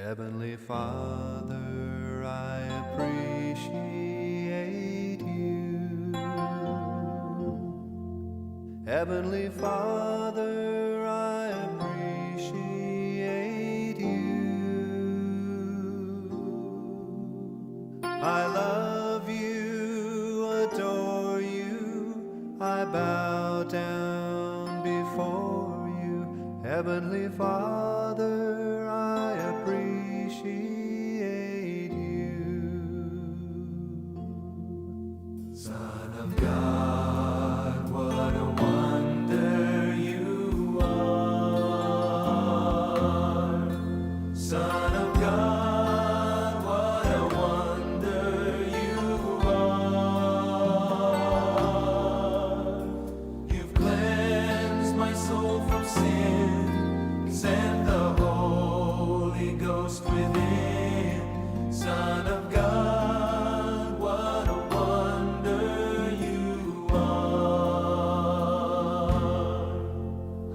Heavenly Father, I appreciate you. Heavenly Father, I appreciate you. I love you, adore you, I bow down before you. Heavenly Father, I appreciate you. Son of God, what a wonder you are. Son of God, what a wonder you are. You've cleansed my soul from sin, sent the Holy Ghost within. Son of God, what a wonder you are.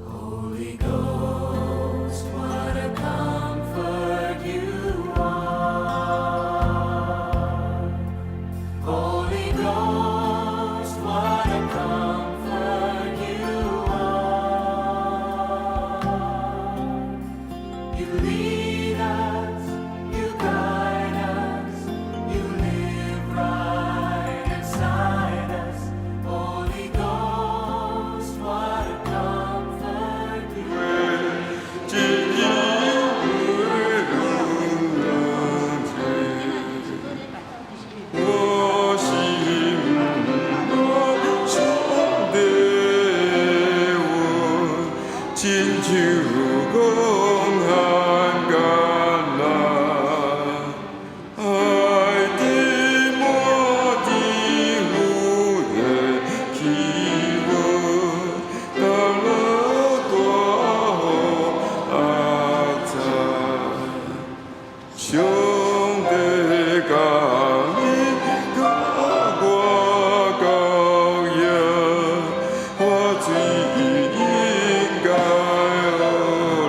Holy Ghost, what a comfort you are. Holy Ghost, what a comfort you are. You lead us, you guide us, you live right inside us. Holy Ghost, what a comfort you are. 一日兩次，我心內上帝話，親像講漢艱難，愛的滿地有的希望，到了大雨阿早。上帝降臨，佮我交約，我最應該學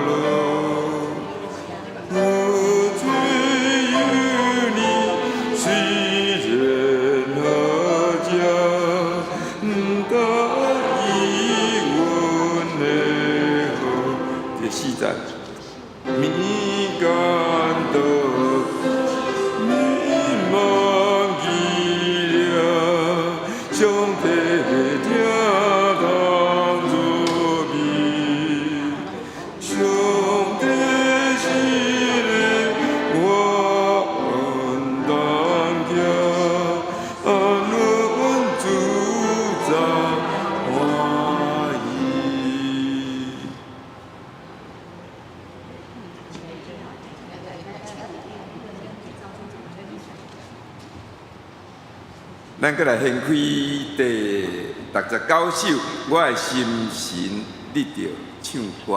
了。有罪有你，雖然何價，毋答應阮的好。第四節，物感到迷茫記了，上帝聽當作美，上帝是我當行，安穩自在歡喜。咱閣來掀開第69首，我的心神得著唱歌。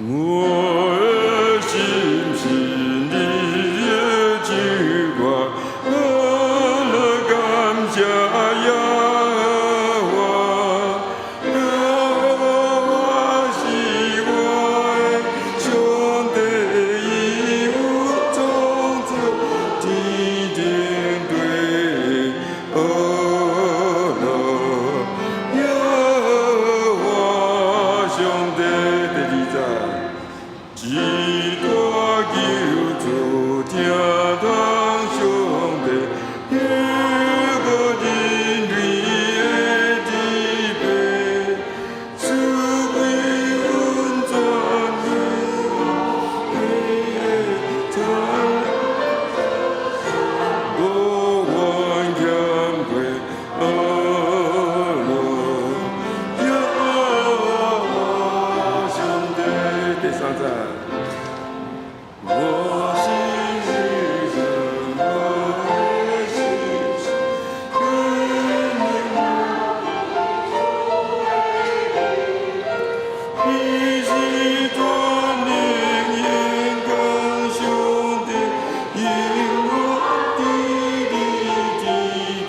我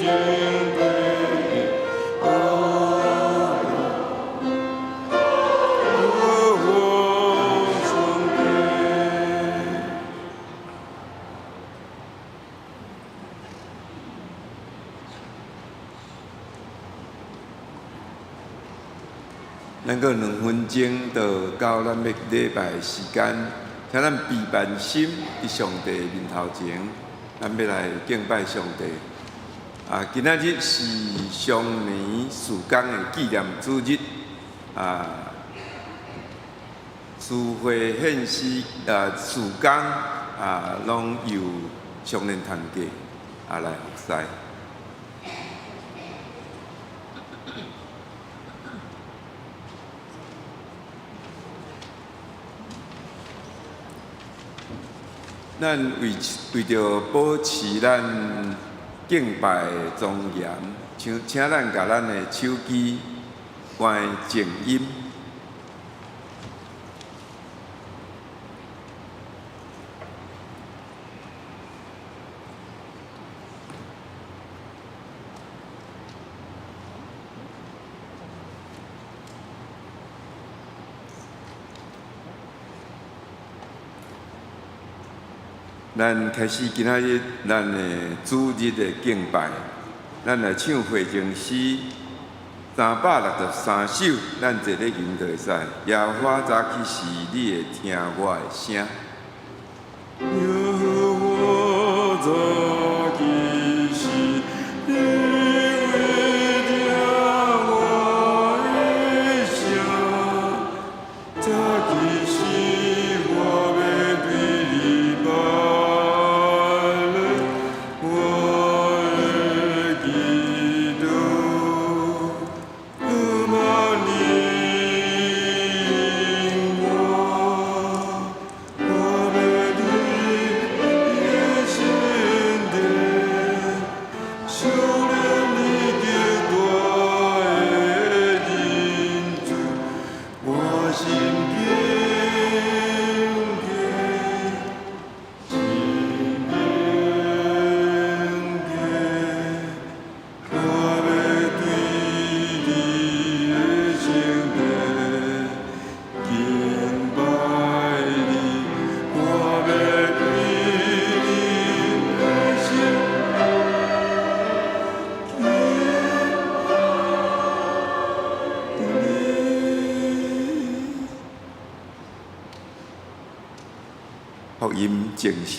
敬拜，哦，上帝。咱閣2分钟就到咱欲禮拜的時間，請咱備辦心佇上帝面頭前，咱欲來敬拜上帝。啊，今仔日是常年事工的紀念主日，啊，司會獻詩啊，事工啊，攏由常年堂家啊來服侍。咱為為著保持咱敬拜的莊嚴，請請咱共咱的手機關靜音。咱開始今仔日咱的主日的敬拜，咱來唱回應詩363首，咱坐咧吟就會使。耶和華早起時，你會聽我的聲。耶和華早起時，你會聽我的聲。早起時，我欲對你拜禮，我的祈禱，求你應我，我欲佇你的聖殿，想念你極大的仁慈，我心敬虔，心敬虔，我欲對你的聖殿敬拜你，我欲對你的聖殿敬拜你。福音靜聲。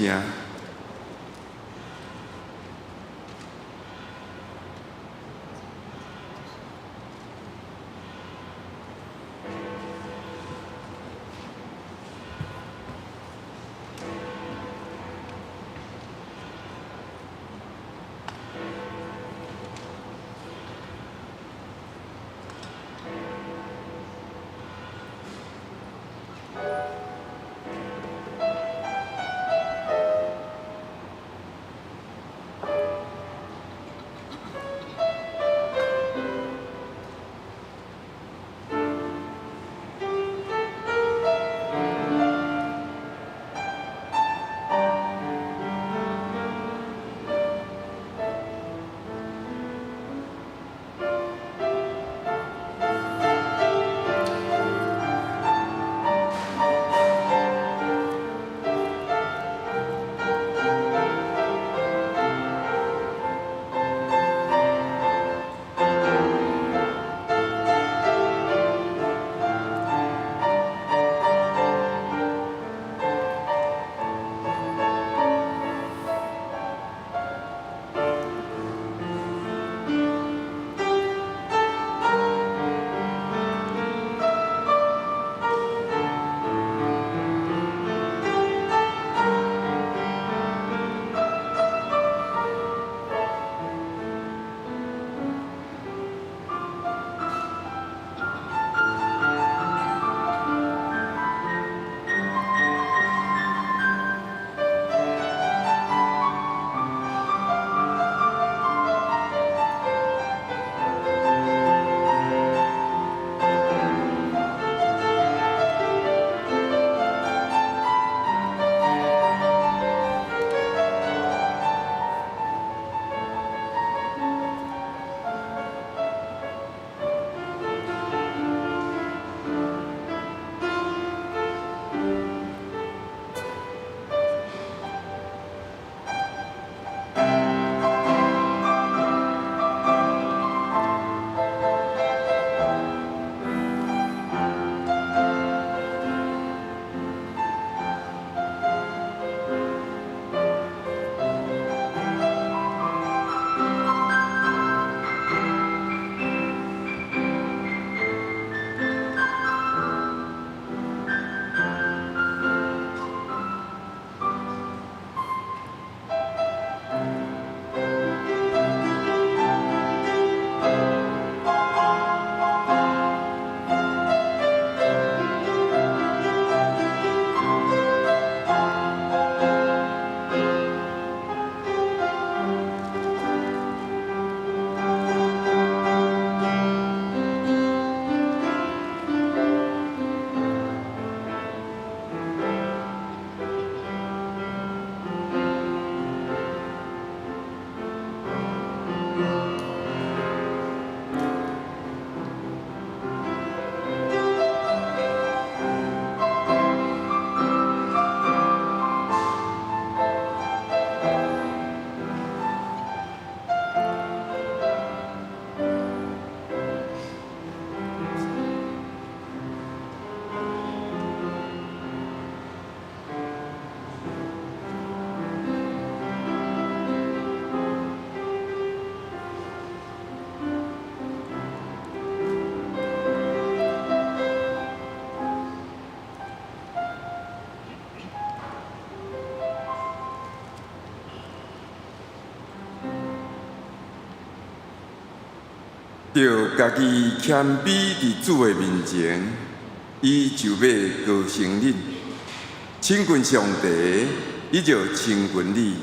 著家己謙卑佇主的面前，伊就欲高升恁。親近上帝，伊就親近你。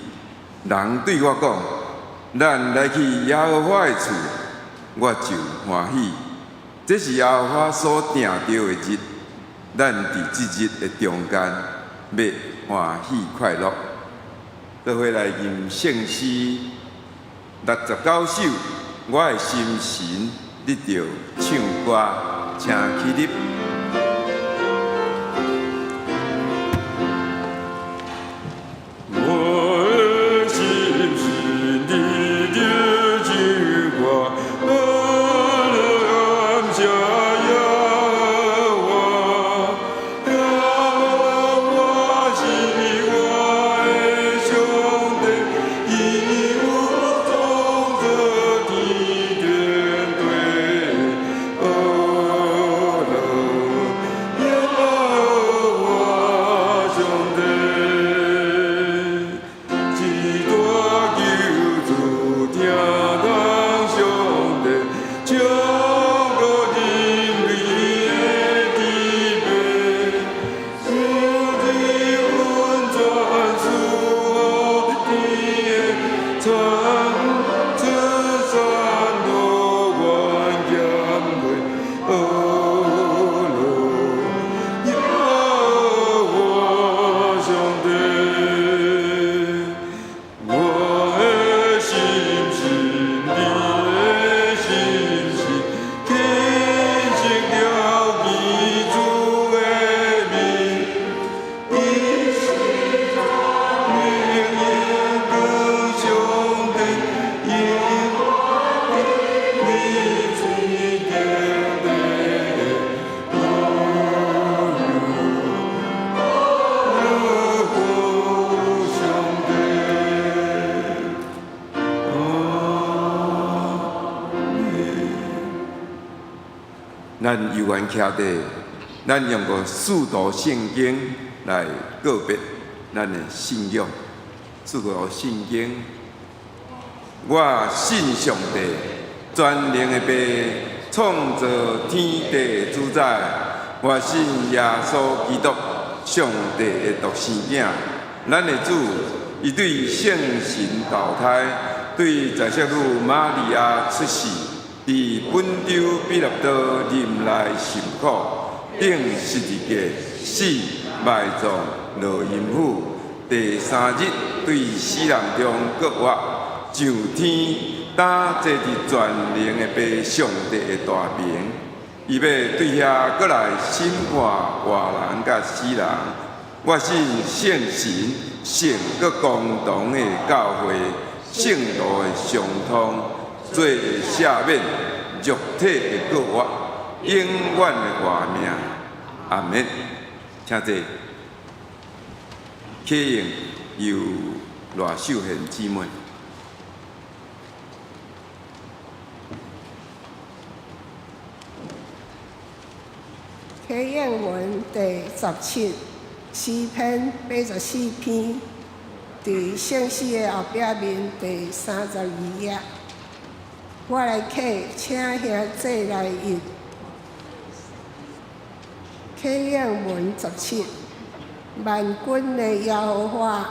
人對我講：咱來去耶和華的厝，我就歡喜。這是耶和華所定著的日，咱佇這日的中間，欲歡喜快樂。做伙來吟聖詩69首，我的心神得著唱歌，請起立。我的心神得著唱歌，我感謝耶和華，耶和華是我的上帝，伊有創造天天地，阿樂耶和華上帝。這大救主聽當上帝，超過人類的智慧，賜溫泉賜予天的產，出山樂園咸過，阿樂耶和華上帝。我的心神，你的心神，虔誠了記主的名，伊是永遠上帝，永遠水天地，阿樂上帝。阿們。咱猶原徛佇，咱用個使徒聖經來告別咱的信仰。使徒聖經，我信上帝，全能的父，創造天地的主宰。我信耶穌基督，上帝的獨生囝，咱的主，伊對聖神投胎，對在聖女瑪利亞出世，佇本丟彼拉多忍耐受苦，釘十字架，死，埋葬，落陰府，第三日對死人中復活，上天，擔坐佇全能的父上帝的大爿。伊欲對遐閣來審判活人佮死人。我信聖神、聖閣公同的教會、聖徒的相通、罪的赦免、肉體的復活、永遠的活命。阿門。請坐。啟應由賴秀賢姊妹。啟應文第17，詩篇84篇，佇聖詩的後壁面第32頁。我來啟，請兄姊來譯。啟應文十七，萬軍的耶和華。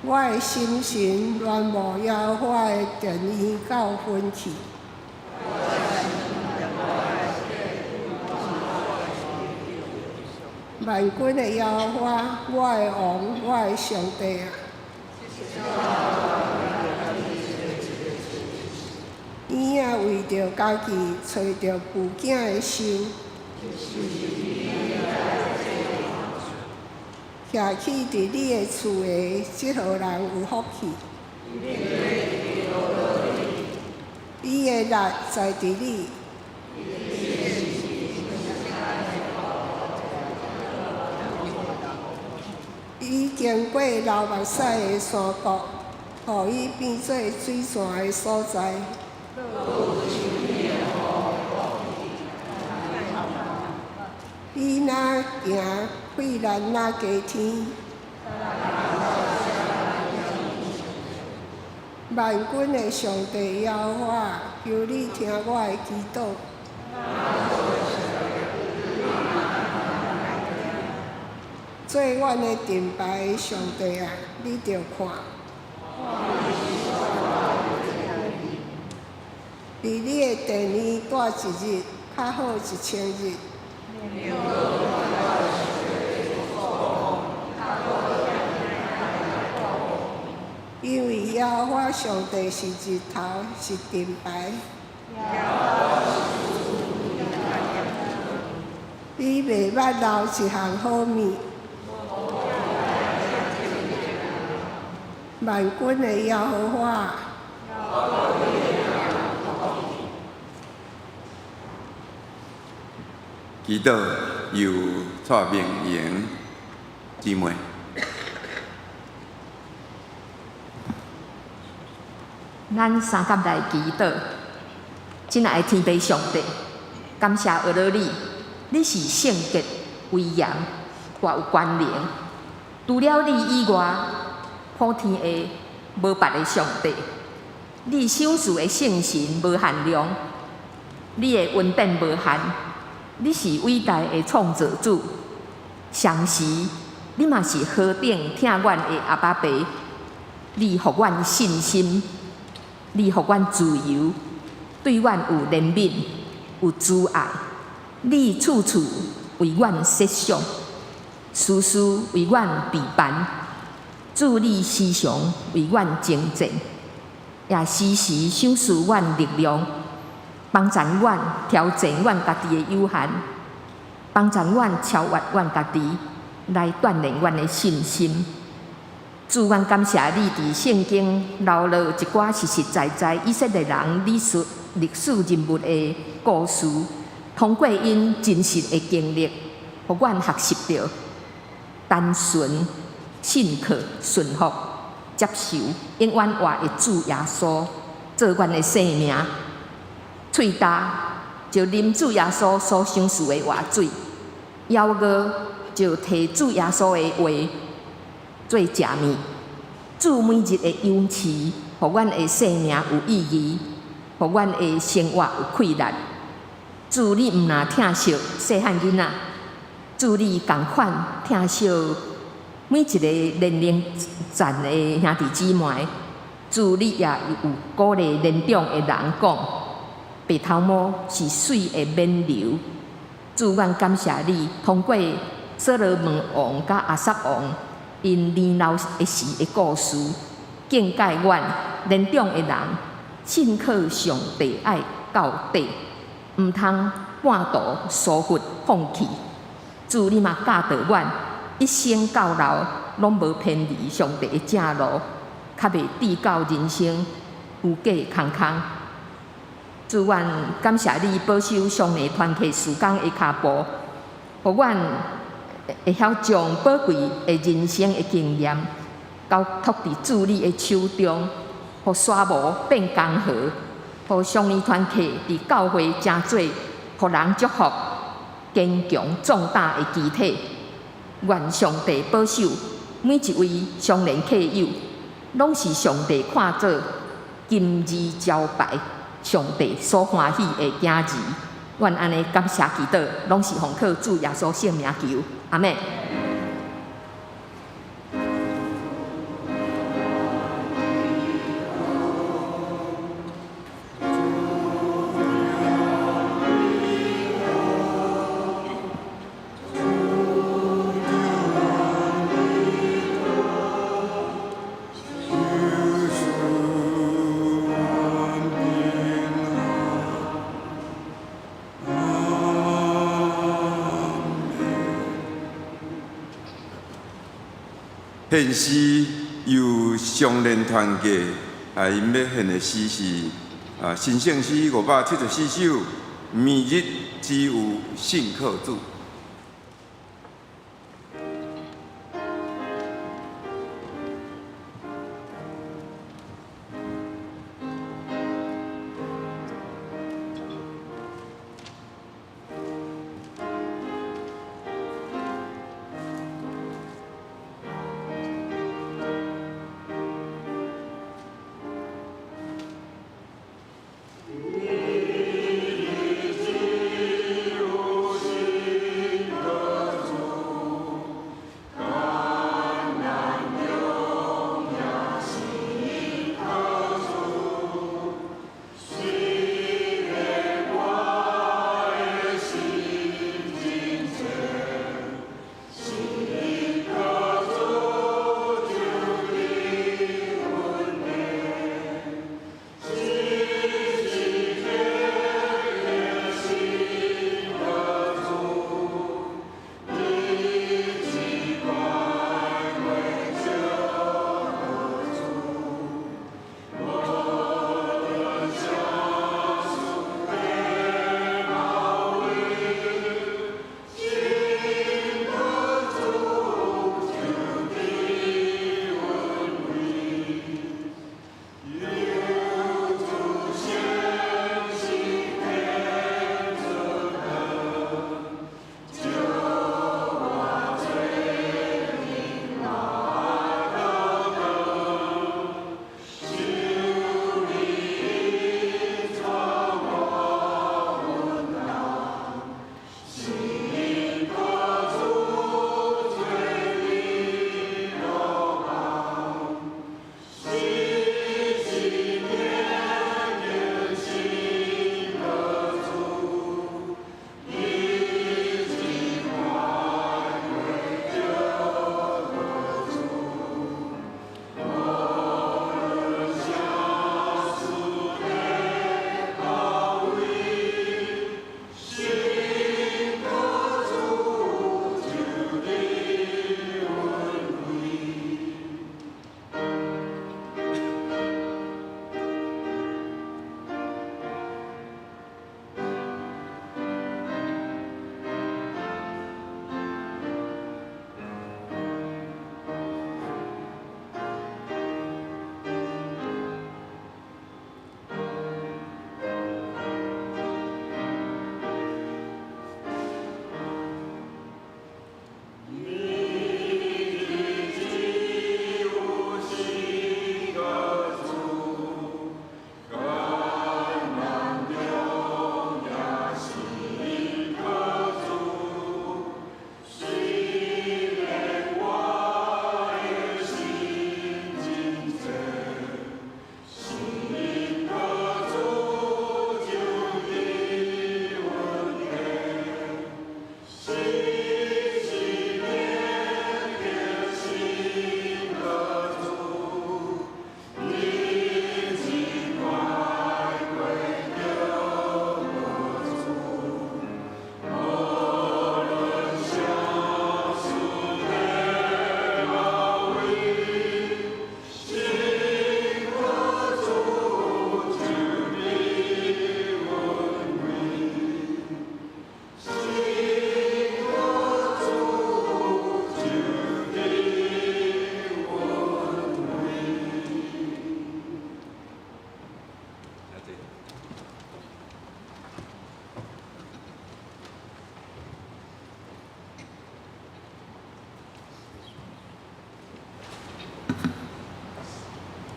我的心神戀慕耶和華的殿院到昏去。萬軍的耶和華，我的王，我的上帝啊！伊仔為著家己揣著哺囝的獸，徛起佇你的厝的這號人有福氣。伊的力在佇你。伊經過流目屎的山谷，予伊變做水泉的所在。伊若行血難若加添。萬軍的上帝耶和華，求你聽我的祈禱。做阮的盾牌的上帝啊，你著看。佇你的殿裡蹛一日，較好一千日。因為耶和華上帝是日頭，是盾牌。你袂捌留一項好物。萬軍的耶和華。祈禱由蔡明瑩姊妹。咱三甲來祈禱，親愛的天父上帝，感謝阿羅你，你是聖潔、威嚴、大有權能。除了你以外，普天下無別个上帝。你賞賜的聖神無限量，你的恩典無限，你是偉大的創造主。同時，你嘛是何等疼阮的阿爸爸，你予阮信心。你予阮自由，對阮有憐憫，有慈愛。你處處為阮設想，事事為阮備辦。主你時常為阮征戰，也時時賞賜阮力量，幫助阮挑戰阮家己的有限，幫助阮超越阮家己，來鍛鍊阮的信心。主，阮感謝你佇聖經留落一寡實實在在以色列人歷史歷史人物的故事，通過𪜶真實的經歷，予阮學習著單純、信靠、順服、接受永遠活的主耶穌做阮的生命。喙焦就啉主耶穌所賞賜的活水，枵餓就提主耶穌的話做食物。主每日的養飼，予阮的生命有意義，予阮的生活有氣力。主，你毋若疼惜細漢囡仔，主你仝款疼惜每一个年齡層的兄弟姊妹。主你也有鼓勵年長的人講，白頭毛是媠的冕旒。主，阮感謝你，通過所羅門王佮亞撒王𪜶年老的時的故事，警戒阮年長的人信靠上帝愛到底，毋通半途疏忽放棄。主，你嘛教導阮一生到老攏無偏離上帝的正路，較袂致到人生虛假空空。主，阮感謝你保守少年團契事工的跤步，予阮會曉將寶貴的人生的經驗交託佇主你的手中，予沙漠變江河，予少年團契佇教會成做予人祝福、堅強壯膽的肢體。願上帝保守每一位少年客友，攏是上帝看做金字招牌，上帝所歡喜的囝兒。阮按呢感謝祈禱，攏是奉靠主耶穌聖名求，阿們。獻詩由上聯團契，𪜶欲獻的詩是新聖詩574首，明日只有信靠主。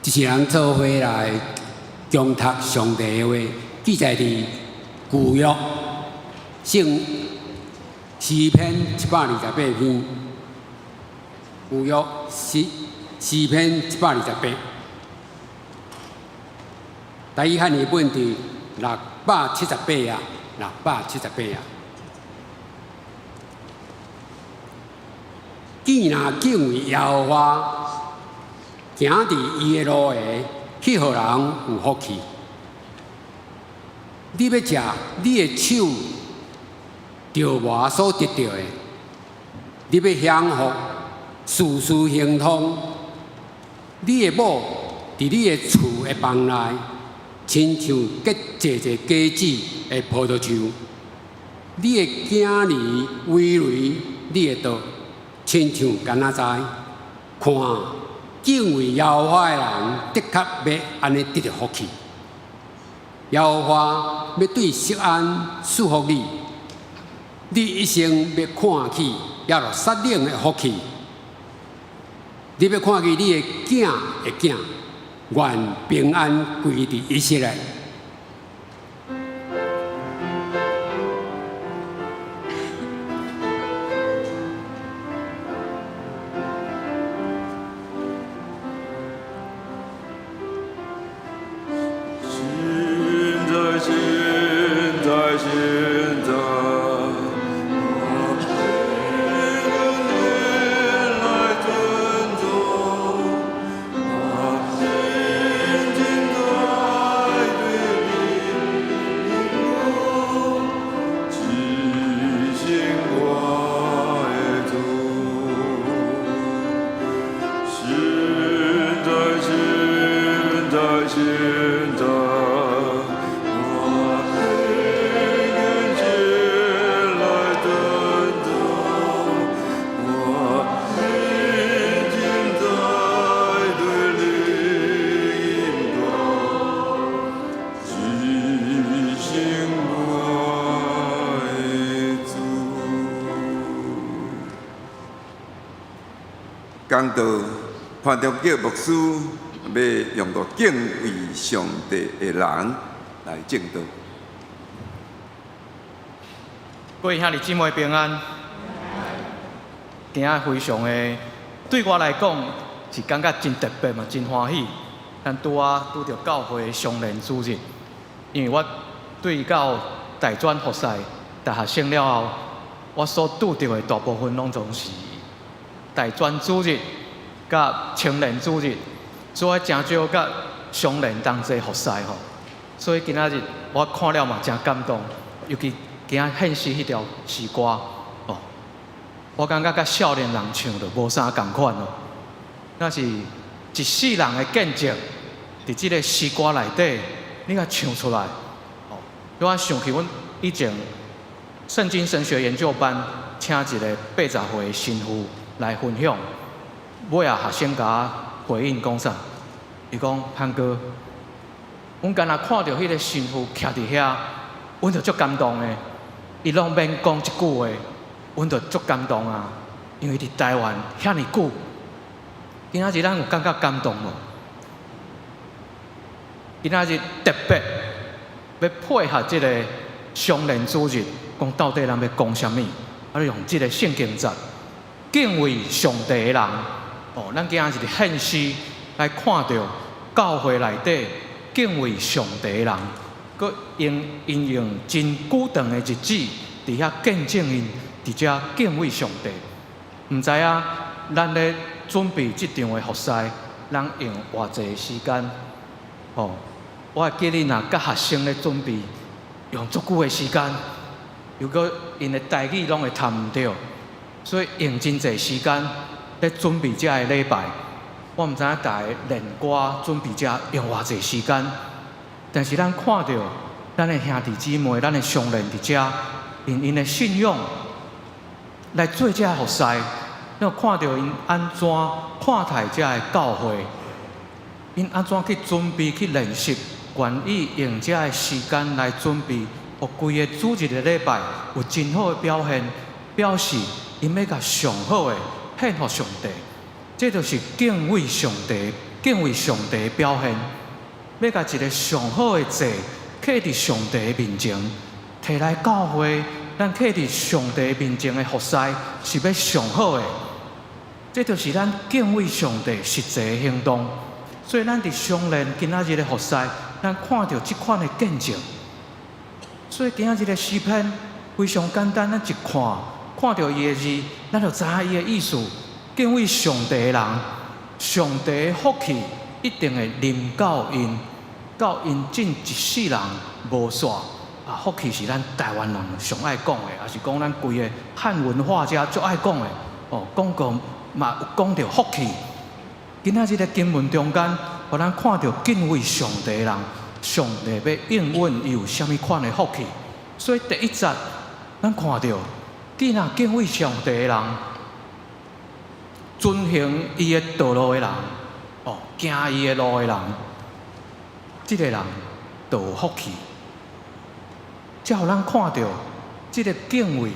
一世人做伙來誦讀上帝的話，記載佇舊約聖詩篇128篇，舊約詩篇128，台語漢譯本佇678頁，678頁。既若敬畏耶和華，行佇伊的路的，彼予人有福氣。你欲食你的手著磨所得著的，你欲享福，事事亨通。你的某佇你的厝的房內，親像結濟濟果子的葡萄樹。你的囝兒偎隨你的桌，親像柑仔栽。看，敬畏耶和華的人，的確欲按呢得著福氣。耶和華欲對錫安賜福你，你一生欲看見耶路撒冷的福氣。你欲看見你的囝的囝，願平安歸佇以色列。現在，現在，現在，我來尊重，我心情愛對你，只信我的主。現在，現在，現在，我願來尊重，我心情愛對你，只信我的主。講道潘中杰牧師欲用著敬畏上帝的人來證道。各位兄弟姊妹平安。今仔非常的，對我來講是感覺真特別嘛，真歡喜。咱拄仔拄著教會常年主日，因為我對到大專服侍大學生了後，我所拄著的大部分攏總是大專主日佮青年主日，所以誠少佮常年同齊服侍吼。所以今仔日我看了嘛誠感動，尤其今仔獻詩彼條詩歌哦，我感覺佮少年人唱就無啥仝款哦。若是一世人的見證，佇這個詩歌內底，你共唱出來哦。我想起阮以前聖經神學研究班，請一个80歲的神父來分享，尾仔學生共我回應講啥？伊講潘哥，阮敢若看著彼个神父徛佇遐，阮就足感動的。伊攏免講一句話，阮就足感動啊！因為佇台灣遐爾久，今仔日咱有感覺感動無？今仔日特別欲配合這个常年主日，講到底咱欲講啥物？啊，用這個聖經節，敬畏上帝的人，哦，咱今仔日佇獻詩來看著教會內底敬畏上帝的人，閣用𪜶用真久長的日子，佇遐見證𪜶佇遮敬畏上帝。毋知影咱咧準備這場的服侍，咱用偌濟時間？哦，我會記得若佮學生咧準備，用足久的時間，又閣𪜶的台語攏會讀毋著，所以用真濟時間咧準備這个禮拜。我毋知影逐个練歌準備這用偌濟時間，但是咱看著咱的兄弟姊妹，咱的常年佇遮，用𪜶的信仰來做這个服侍，你有看著𪜶按怎看待這个教會，𪜶按怎去準備去練習，願意用這个時間來準備，予規个主日的禮拜有真好的表現，表示𪜶欲共上好的獻予上帝。這就是敬畏上帝、敬敬畏上帝的表現。欲共一个上好的祭，獻佇上帝的面前，提來教會，咱獻佇上帝面前的服侍是欲上好的。這就是咱敬畏上帝實際的行動。所以咱佇相連今仔日的服侍，咱看著這款的見證。所以今仔日的詩篇非常簡單，咱一看，看著伊的字，咱就知影伊的意思。敬畏上帝的人，上帝的福氣一定會臨到𪜶，到𪜶這一世人無煞。啊，福氣是咱台灣人上愛講的，抑是講咱規个漢文化遮足愛講的。哦，講過嘛有講著福氣。今仔日个經文中間，予咱看著敬畏上帝的人，上帝欲應允伊有啥物款的福氣。所以第一節，咱看著，既若敬畏上帝的人，遵行伊的道路的人，哦，行伊的路的人，這个人就有福氣。才予咱看著，這个敬畏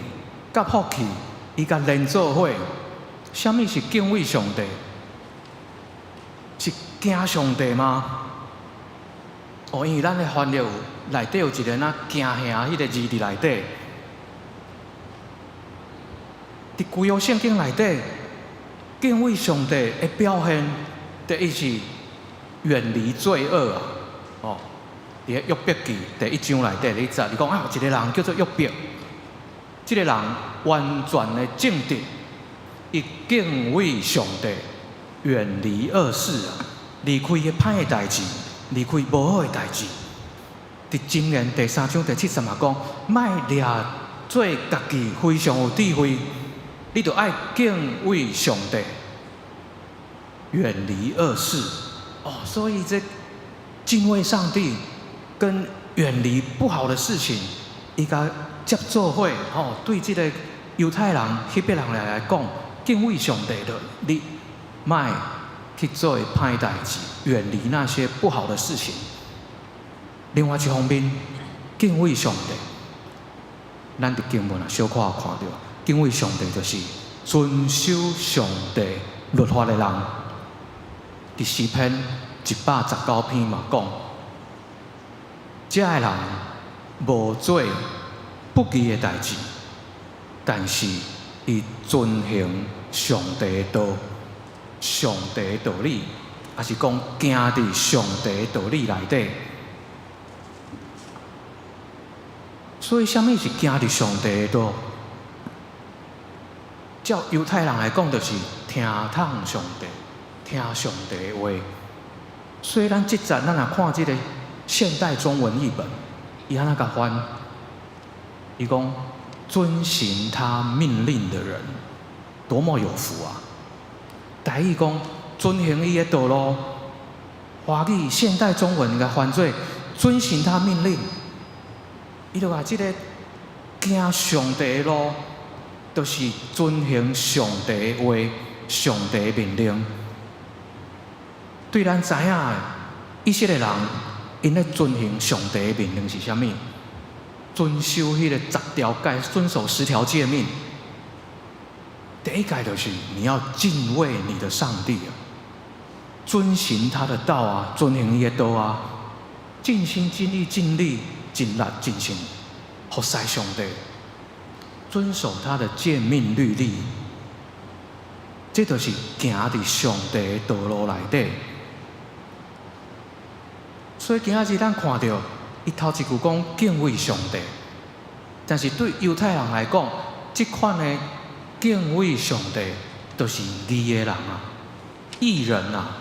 佮福氣，伊共連做伙。啥物是敬畏上帝？是驚上帝嗎？哦，因為咱的翻譯有內底有一个若驚嚇彼个字佇內底。佇舊約聖經內底，敬畏上帝的表現，第一是遠離罪惡啊！哦，佇個約伯記第一章內底，你知，伊講啊，有一个人叫做約伯，這个人完全的正直，伊敬畏上帝，遠離惡事啊，離開彼歹的代誌，離開無好的代誌。佇箴言第三章第七節嘛講，莫掠做家己非常有智慧，你著愛敬畏上帝，遠離惡事。哦，所以這敬畏上帝跟遠離不好的事情，伊共接做伙吼，對這个猶太人、希伯來人來講，敬畏上帝的，你莫去做歹代誌，遠離那些不好的事情。另外一方面，敬畏上帝，咱佇經文啊，小可有看著，敬畏上帝就是遵守上帝律法的人。佇詩篇119篇嘛講，這个人無做不義的代誌，但是伊遵行上帝的道、上帝的道理，抑是講行佇上帝的道理內底。所以，啥物是行佇上帝的道？照猶太人來講，就是聽從上帝，聽上帝的話。所以，咱這節咱若看這个現代中文譯本，伊按怎共翻？伊講遵行他命令的人，多麼有福啊！台語講遵行伊的道路，華語現代中文共翻做遵行他命令。伊就話這个行上帝的路，就是遵行上帝的話、上帝的命令。對咱知影的以色列人，𪜶咧遵行上帝的命令是啥物？遵守彼个十條誡，遵守十條誡命。第一誡就是你要敬畏你的上帝啊，遵行他的道啊，遵行伊的道啊，盡心盡意盡力盡力盡心服侍上帝，遵守他的誡命律例，這就是行佇上帝的道路內底。所以今仔日咱看著伊頭一句講敬畏上帝，但是對猶太人來講，這款的敬畏上帝，就是義的人啊，義人啊，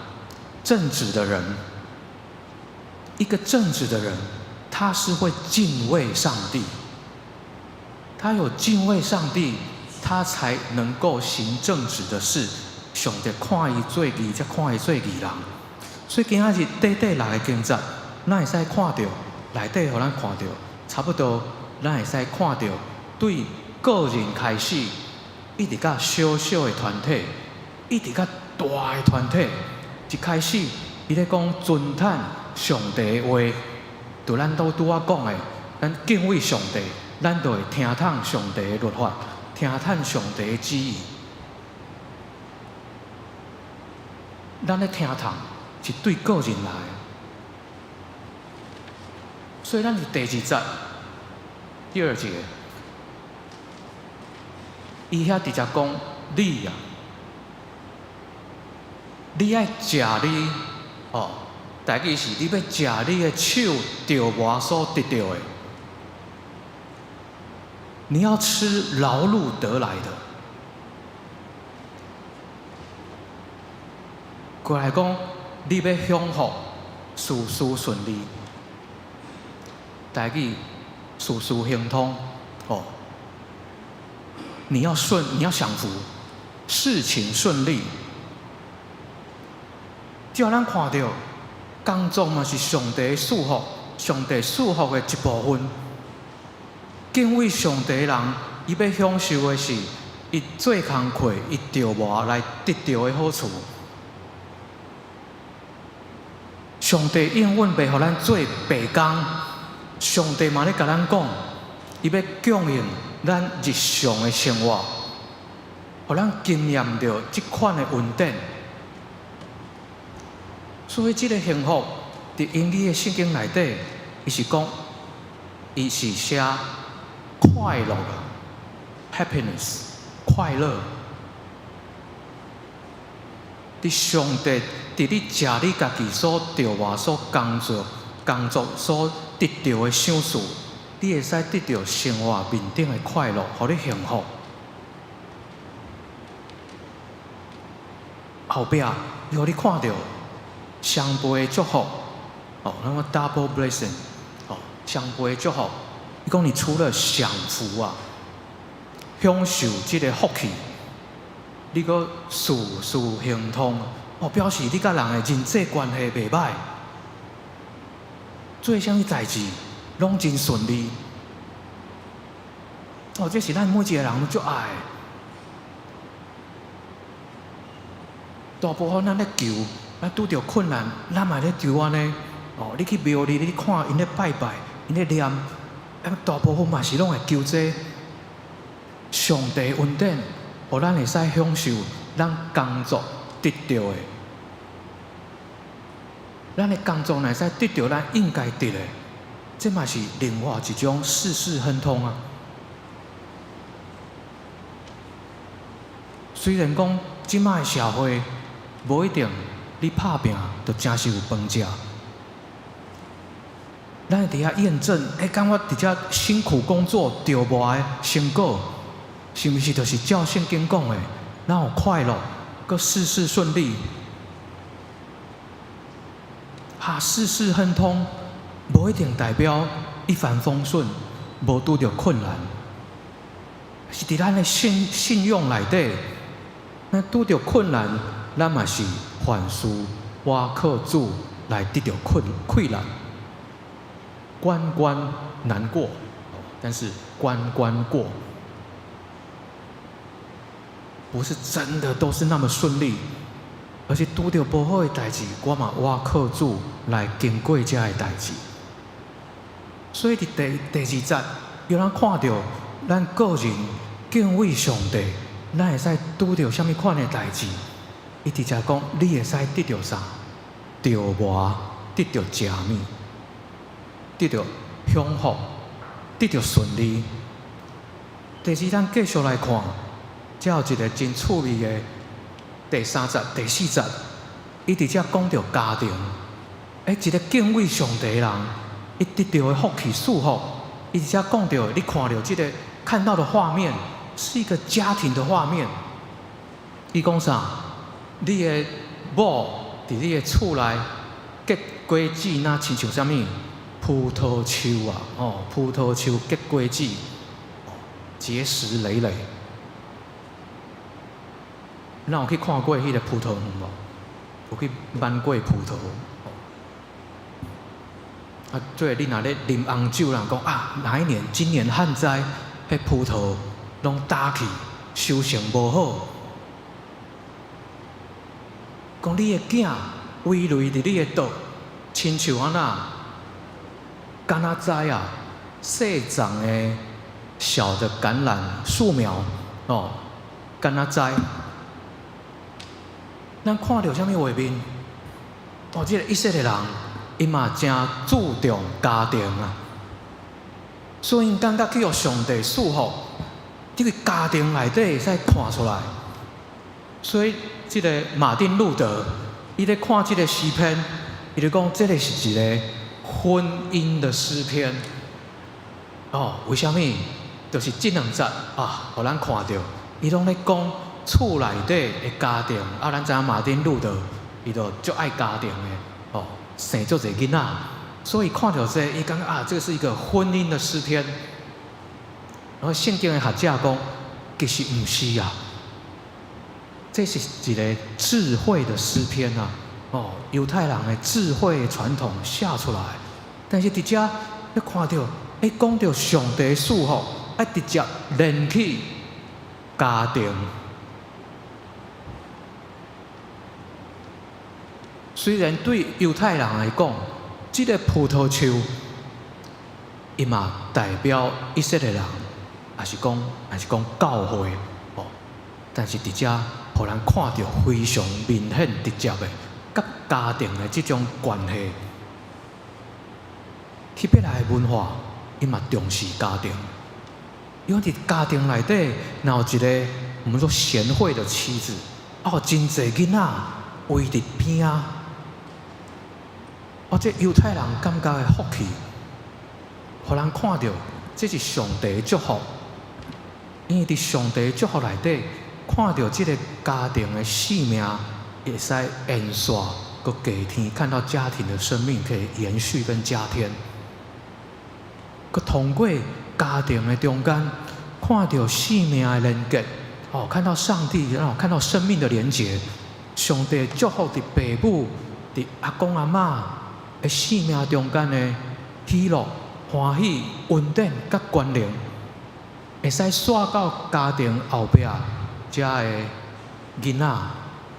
正直的人。一個正直的人，他是會敬畏上帝，他有敬畏上帝，他才能夠行正直的事。上帝看伊做義，才看伊做義人。所以今仔日短短六个經節，咱會使看著內底，予咱看著，差不多，咱會使看著對個人開始，一直到小小的團體，一直到大的團體，一開始伊咧講遵趁上帝的話，就咱都拄仔講的，咱敬畏上帝，咱就會聽從上帝的律法，聽從上帝的旨意。咱咧聽從，是對個人來。所以咱佇第二節，第二節，伊遐直接講你啊，你愛食你哦，台語是你欲食你的手著磨所得著的，你要吃勞碌得來的。過來講，你欲享福，事事順利。台語事事亨通，哦，你要順，你要享福，事情順利。照咱看著，工作嘛是上帝的賜福，上帝賜福的一部分。敬畏上帝的人，伊欲享受的是，伊做工課，伊著磨來得著的好處。上帝應允袂予咱做白工，上帝嘛咧共咱講，伊欲供應咱日常的生活，予咱經驗著這款的恩典。所以，這个幸福佇英語的聖經內底，伊是講，伊是寫快樂，happiness，快樂。佇上帝，佇你食你家己所著磨、所工作、工作所得著的賞賜，你會使得著生活面頂的快樂，予你幸福。後壁，伊予你看著雙倍的祝福，哦，那麼 double blessing，哦，雙倍的祝福。伊講你除了享福啊，享受這个福氣，你閣事事亨通，哦，表示你佮人的人際關係袂䆀，做啥物代志攏真順利。哦，這是咱每一个人攏足愛的。大部分咱咧求，咱拄著困難，咱嘛咧求按呢。哦，你去廟裡，你看𪜶咧拜拜，𪜶咧念，大部分嘛是攏會求這上帝恩典，予咱會使享受咱工作得著的。咱的工作若會使得著咱應該得的，這嘛是另外一種事事亨通啊。雖然講這擺的社會無一定你拍拚就誠實有飯食，咱會佇遐驗證，欸，敢我佇遮辛苦工作著磨的成果，是毋是就是照聖經講的，咱有快樂，閣事事順利，哈，事事亨通，無一定代表一帆風順，無拄著困難，是佇咱的信信仰內底，咱拄著困難，咱嘛是凡事倚靠主來得著困氣力，關關難過，但是關關過，不是真的都是那麼順利，而是拄著無好的代誌，我嘛倚靠主來經過這个代誌。所以佇第第二節，予咱看著咱個人敬畏上帝，咱會使拄著啥物款的代誌？伊直接講，你會使得著啥？著磨，得著食物，得著享福，得著順利。第二，咱繼續來看，這有一個真趣味的第三節、第四節，伊直接講著家庭。欸，一個敬畏上帝的人，伊得著的福氣賜福，伊直接講著，你看著這个看到的畫面，是一個家庭的畫面。伊講啥？你的某佇你的厝內結果子，若親像啥物？葡萄樹啊，哦，葡萄樹結果子，結實累累。咱有去看過彼个葡萄園無？有去挽過葡萄？啊，做你若咧啉紅酒，人講啊，哪一年？今年旱災，彼葡萄攏焦去，收成無好。講你的囝葳蕤佇你的桌，親像按怎？敢若栽啊，細長的小的橄欖樹苗哦，敢若栽。咱看著啥物畫面？哦，這個以色列人，伊嘛誠注重家庭啊，所以𪜶感覺去予上帝賜福，這個家庭內底會使看出來。所以，這個馬丁路德，伊咧看這個詩篇，伊就講這個是一個婚姻的詩篇。哦，為啥物？就是這兩節啊，予咱看著，伊攏咧講厝內底的家庭。啊，咱知影馬丁路德，伊就足愛家庭的，哦，生足濟囡仔，所以看著這個，伊感覺啊，這個是一個婚姻的詩篇。然後聖經的學者講，其實毋是啊，這是一個智慧的詩篇啊。哦，猶太人的智慧傳統寫出來，但是佇遮你看著，伊講著上帝賜福，愛直接連去家庭。雖然對猶太人來講，這個葡萄樹，伊嘛代表以色列人，也是講教會哦。但是佇遮，予人看著非常明顯直接的，佮家庭的這種關係。希伯來文化，伊嘛重視家庭，因為佇家庭內底，若有一個我們說賢惠的妻子，哦，真濟囡仔圍佇邊仔。哦，這猶太人感覺的福氣，予人看著，這是上帝的祝福。因為佇上帝的祝福內底，看著這個家庭的生命會使延續，閣加添，看到家庭的生命可以延續跟加添。閣通過家庭的中間，看著生命的連結，哦，看到上帝，哦，看到生命的連結。上帝祝福佇爸母、佇阿公阿嬤的生命中間的喜樂、歡喜、恩典佮權能，會使紲到家庭後壁，遮的囡仔，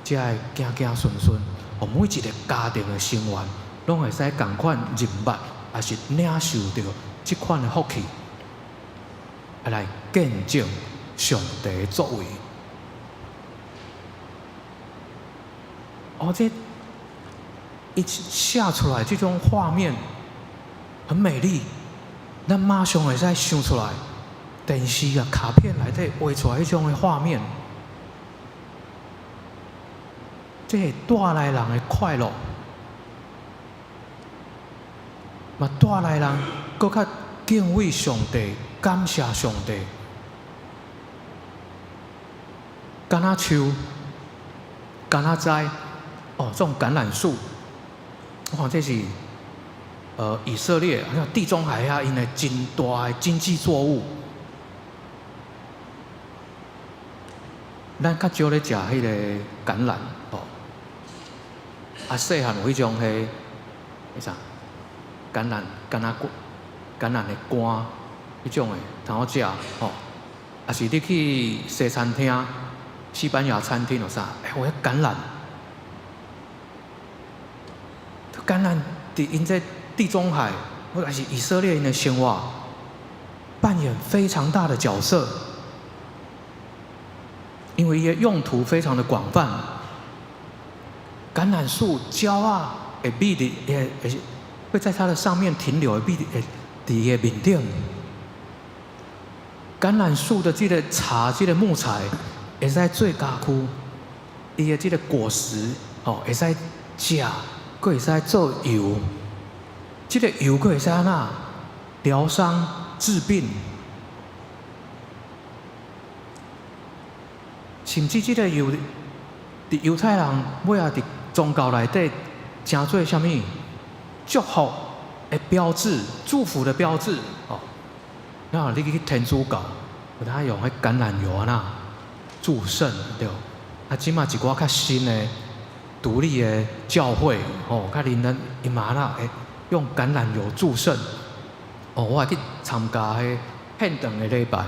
遮的子子孫孫，哦，每一個家庭的成員，攏會使仝款認捌，抑是領受著這款的福氣，來見證上帝的作為。哦，這一寫出來這種畫面很美麗，咱馬上會使想出來，電視啊、卡片內底畫出來彼種的畫面，這會帶來人的快樂，嘛帶來人閣較敬畏上帝、感謝上帝。橄欖樹、橄欖栽，哦，這種橄欖樹。我看這是，以色列好像地中海遐𪜶的真大的經濟作物。咱較少咧食彼個橄欖哦。啊，細漢有彼種彼，彼啥？橄欖、橄欖果、橄欖的乾，彼種的通好食吼。啊，是你去西餐廳、西班牙餐廳有啥？欸，有彼橄欖。橄欖佇𪜶這地中海，或者是以色列人的生活，扮演非常大的角色，因為伊的用途非常的廣泛。橄欖樹蕉啊，會美佇會會會在它的上面停留，會美佇會佇伊的面頂。橄欖樹的這個柴，這個木材，會使做家具，伊的這個果實，哦，會使食。閣會使做油，這個油閣會使按怎療傷治病，甚至這個油，佇猶太人尾仔佇宗教內底，成做啥物祝福的標誌、祝福的標誌哦。那你去天主教，有當用彼橄欖油按怎祝聖對？啊，這馬一寡較新的。獨立的教會，哦，較認真，伊嘛按怎會用橄欖油祝聖，哦，我會去參加彼獻堂的禮拜，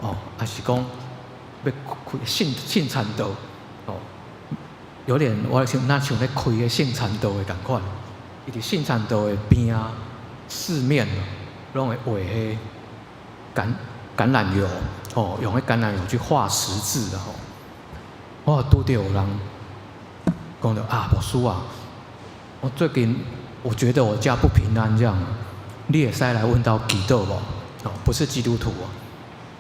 哦，抑是講欲開聖聖餐道，哦，有點我像若像咧開个聖餐道的仝款，伊佇聖餐道的邊仔四面攏會畫彼橄橄欖油，哦，用彼橄欖油去畫十字的吼，我拄著有人。講著啊，牧師啊，我最近我覺得我家不平安，這樣，你會使來阮兜祈禱無？哦，不是基督徒哦。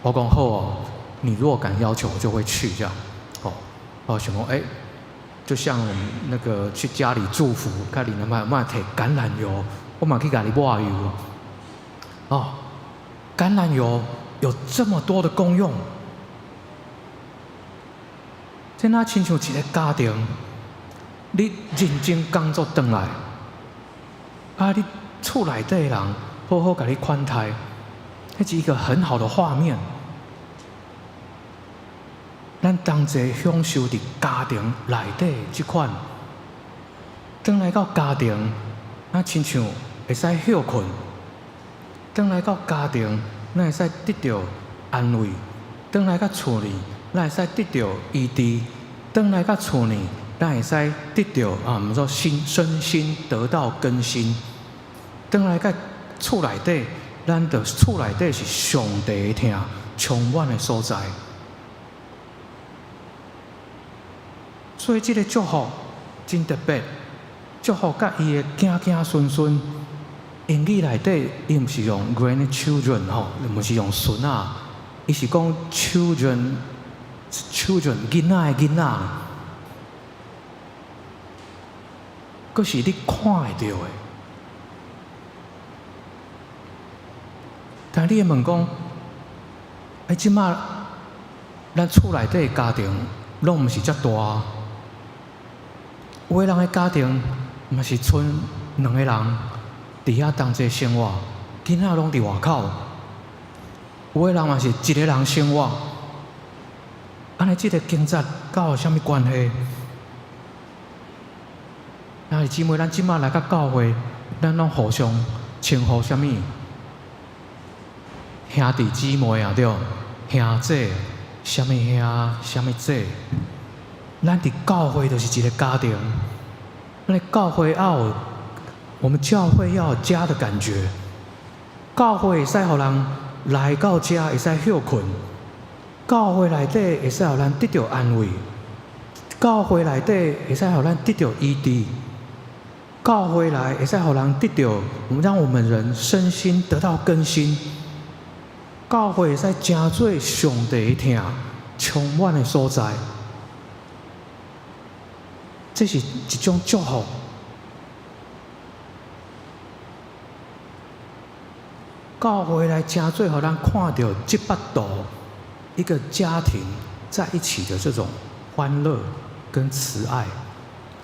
我講好哦，你若敢要求，我就會去這樣。哦，我想講，欸，就像我們那個去家裡祝福，看你能不能提橄欖油，我嘛去共你抹油。哦，橄欖油有這麼多的功用，這若親像一個家庭，你認真工作轉來，啊，你厝內底的人好好共你款待，彼是一個很好的畫面。咱同齊享受佇家庭內底這款，轉來到家庭，咱親像會使歇睏；轉來到家庭，咱會使得著安慰；轉來到厝裡，咱會使得著醫治；轉來到厝裡，咱會使得著啊，我們說心身心得到更新。轉來到厝內底，咱的厝內底是上帝的疼充滿的所在。所以這個祝福真特別，祝福佮伊的囝囝孫孫，英語內底伊毋是用 grandchildren 吼，毋是用孫仔，伊是講 children，children 囡仔的囡仔，閣是你看會著的。但你會問講，欸，這馬咱厝內底的家庭攏毋是遮大。有的人的家庭嘛是賰兩個人佇遐同齊生活，囡仔攏佇外口。有的人嘛是一個人生活。按呢，這個經節佮有啥物關係？兄弟姊妹，咱這馬來到教會，咱攏互相稱呼啥物？兄弟姊妹啊，對，兄姐，啥物兄，啥物姐？咱佇教會就是一個家庭，咱教會要有，我們教會要有家的感覺。教會會使予人來到遮會使歇睏，教會內底會使予咱得著安慰，教會內底會使予咱得著醫治，教會來會使予人得著，我們讓我們人身心得到更新。教會會使成做上帝的疼充滿的所在。這是一種祝福。教會來成做，予咱看著這幅圖，一個家庭在一起的這種歡樂跟慈愛，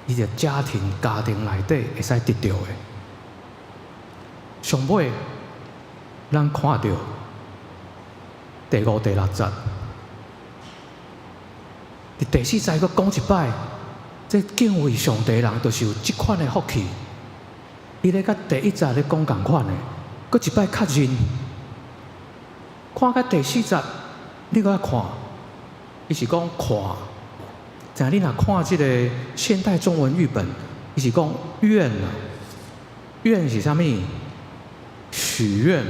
伊個家庭家庭內底會使得著的。上尾，咱看著第五、第六節，佇第四節閣講一擺。這敬畏上帝人，就是有這款的福氣。伊咧佮第一節咧講仝款的，閣一擺確認。看到第四節，你閣愛看，伊是講看。但你若看這個現代中文譯本，伊是講願啊，願是啥物？許願、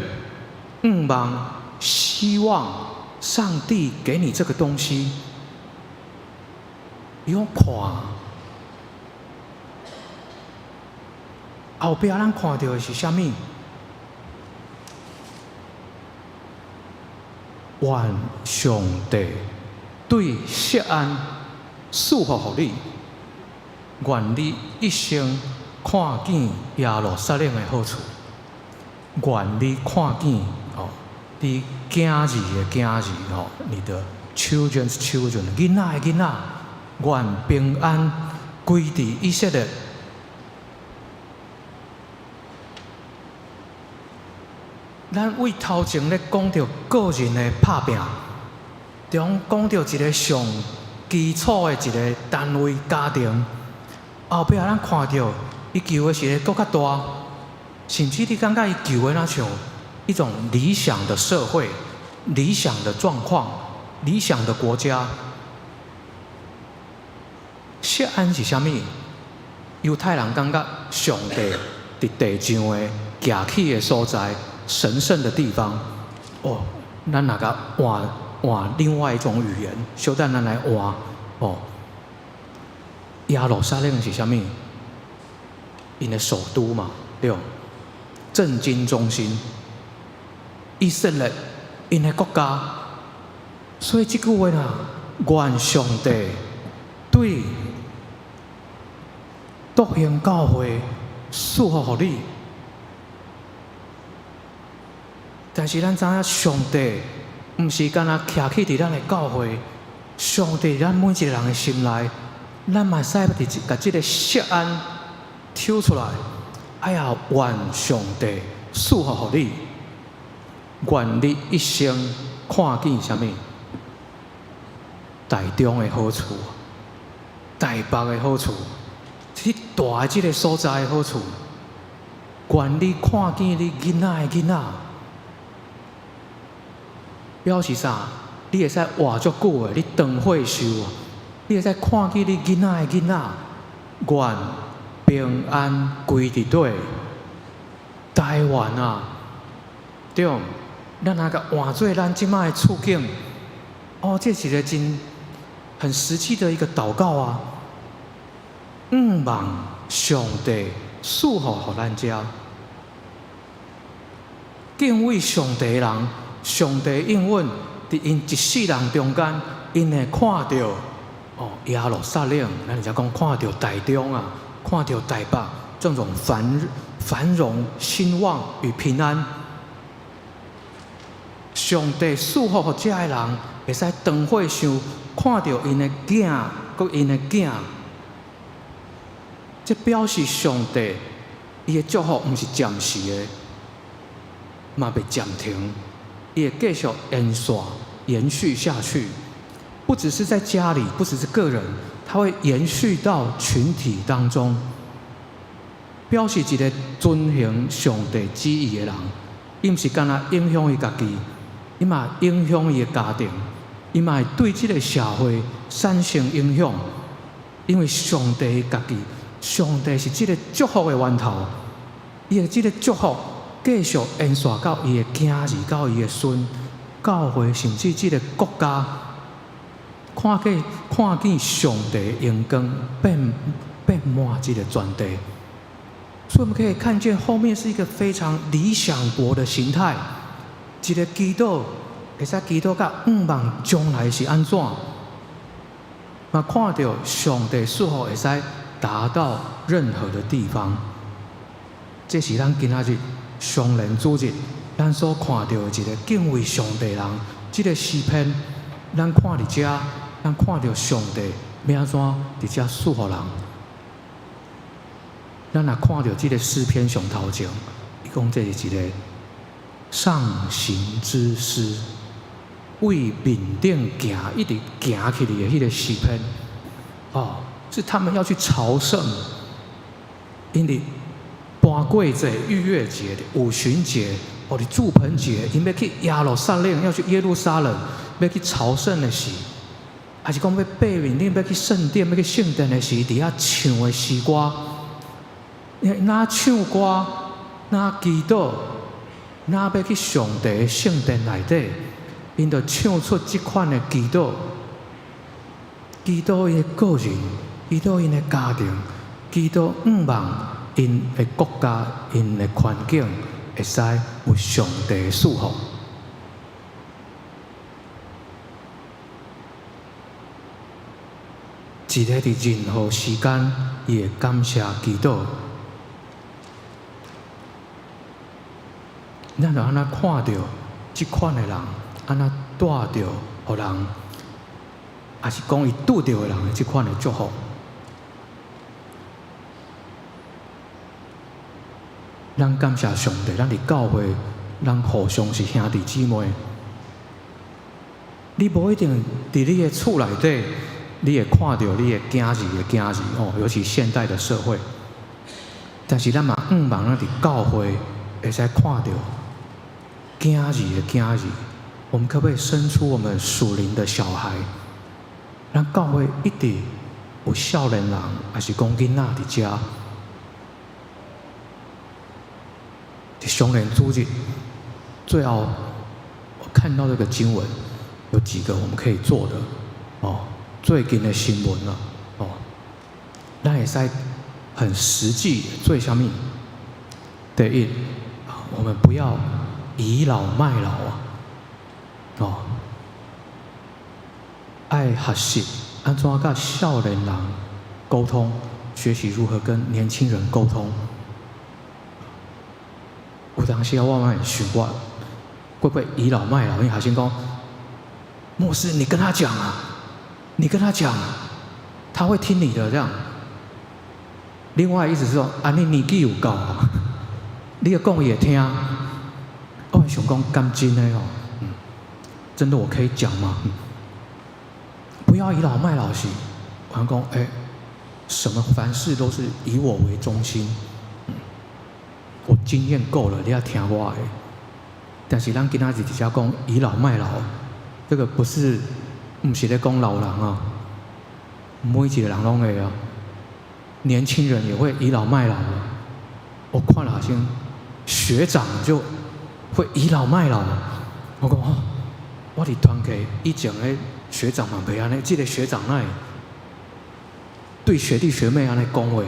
願望、希望上帝給你這個東西。伊講看。後壁咱看著的是啥物？願上帝對錫安賜福予你，願你一生看見耶路撒冷的好處，願你看見哦，你囝兒的囝兒吼，你的 children's children，囡仔的囡仔，願平安歸佇以色列。咱為頭前咧講著個人的拍拚，中講著一個上基礎的一個單位家庭，後壁咱看著伊求的是閣較大，甚至你感覺伊求的若像一種理想的社會、理想的狀況、理想的國家。錫安是啥物？猶太人感覺上帝佇地上的徛起的所在。神聖的地方，哦，咱若共換換另外一種語言，小等咱來換哦。耶路撒冷是啥物？ 𪜶的首都嘛，對。政經中心，以色列𪜶的國家，所以這句話啦，願上帝對復興教會賜福予你。但是咱知影，上帝毋是干焦徛起佇咱的教會，上帝佇咱每一個人的心內，咱嘛會使佇共這个錫安抽出來。哎呀，願上帝賜福予你，願你一生看見啥物？台中的好處，台北的好處，去蹛的這个所在的好處，願你看見你囡仔的囡仔，表示啥？你會使活足久的，你長歲壽，你會使看見你囡仔的囡仔，願平安歸佇底。台灣啊，對，咱若共換做咱這擺的處境，哦，這是一个真很實際的一個禱告啊。向望上帝賜福予咱遮，敬畏上帝的人，上帝應允佇𪜶一世人中間，𪜶會看著哦耶路撒冷，咱就講看著台中啊，看著台北這種繁榮、興旺與平安。上帝賜福予這个人，會使長歲壽，看著𪜶的囝，閣𪜶的囝。這表示上帝伊的祝福毋是暫時的，嘛袂暫停，伊會繼續延續、延續下去。不只是在家裡，不只是個人，他會延續到群體當中。表示一個遵行上帝旨意的人，伊毋是干焦影響伊家己，伊嘛影響伊的家庭，伊嘛會對這个社會產生影響。因為上帝家己，上帝是這個祝福的源頭，伊的這個祝福繼續延續到伊的囝兒、到伊的孫，教會甚至這个國家，看見上帝榮光遍滿這个全地。所以我們可以看見後面是一個非常理想國的形態，一个祈禱會使祈禱到向望將來是按怎，嘛看著上帝賜福會使達到任何的地方。這是咱今仔日雙連主日，咱所看著的一个敬畏上帝人，這个詩篇，咱看佇遮，咱看著上帝欲按怎佇遮賜予人。咱若看著這个詩篇上頭前，伊講這是一个上行之詩，為面頂行一直行去的彼个詩篇，哦，是他們要去朝聖，𪜶佇盤粿節、逾越節、五旬節，哦，佇住棚節，𪜶欲去耶路撒冷，要去耶路撒冷，欲去朝聖的時，還是講欲爬面頂，欲去聖殿，欲去聖殿的時，佇遐唱的詩歌。若唱歌，若祈禱，若欲去上帝的聖殿內底，𪜶就唱出這款的祈禱，祈禱𪜶的個人，祈禱𪜶的家庭，祈禱向望𪜶的國家、𪜶的環境會使有上帝的賜福。一个佇任何時間，伊會感謝祈禱。咱就按怎看著這款的人，按怎帶著予人，抑是講伊拄著的人的這款的祝福。咱感謝上帝，咱佇教會，咱互相是兄弟姊妹。你無一定佇你的厝內底，你會看著你的囝兒的囝兒哦，尤其現代的社會。但是咱嘛向望咱佇教會會使看著囝兒的囝兒，我們可不可以生出我們屬靈的小孩？咱教會一直有少年人，抑是講囡仔佇遮。佇雙連主日，最後我看到這個經文，有幾個我們可以做的哦。最近的新聞啦，哦，咱會使很實際，做啥物？第一，我們不要倚老賣老啊！哦，愛學習按怎佮少年人溝通，學習如何跟年輕人溝通。有當時啊，我嘛會想我，會不會倚老賣老？因為學生講，牧師，你跟他講啊，你跟他講，他會聽你的這樣。另外意思是說，啊，你年紀有夠啊，你講伊會聽。我想講，敢真的哦，真的我可以講嗎？不要倚老賣老是，我講，哎，什麼凡事都是以我為中心。我經驗夠了，你要聽我的。但是咱今仔日佇遮講倚老賣老，這個不是，毋是咧講老人啊，每一個人攏會啊，年輕人也會倚老賣老。我看了好像學長就會倚老賣老。我講哦，我佇團契以前的學長嘛袂按呢，這個學長哪會對學弟學妹按呢講話？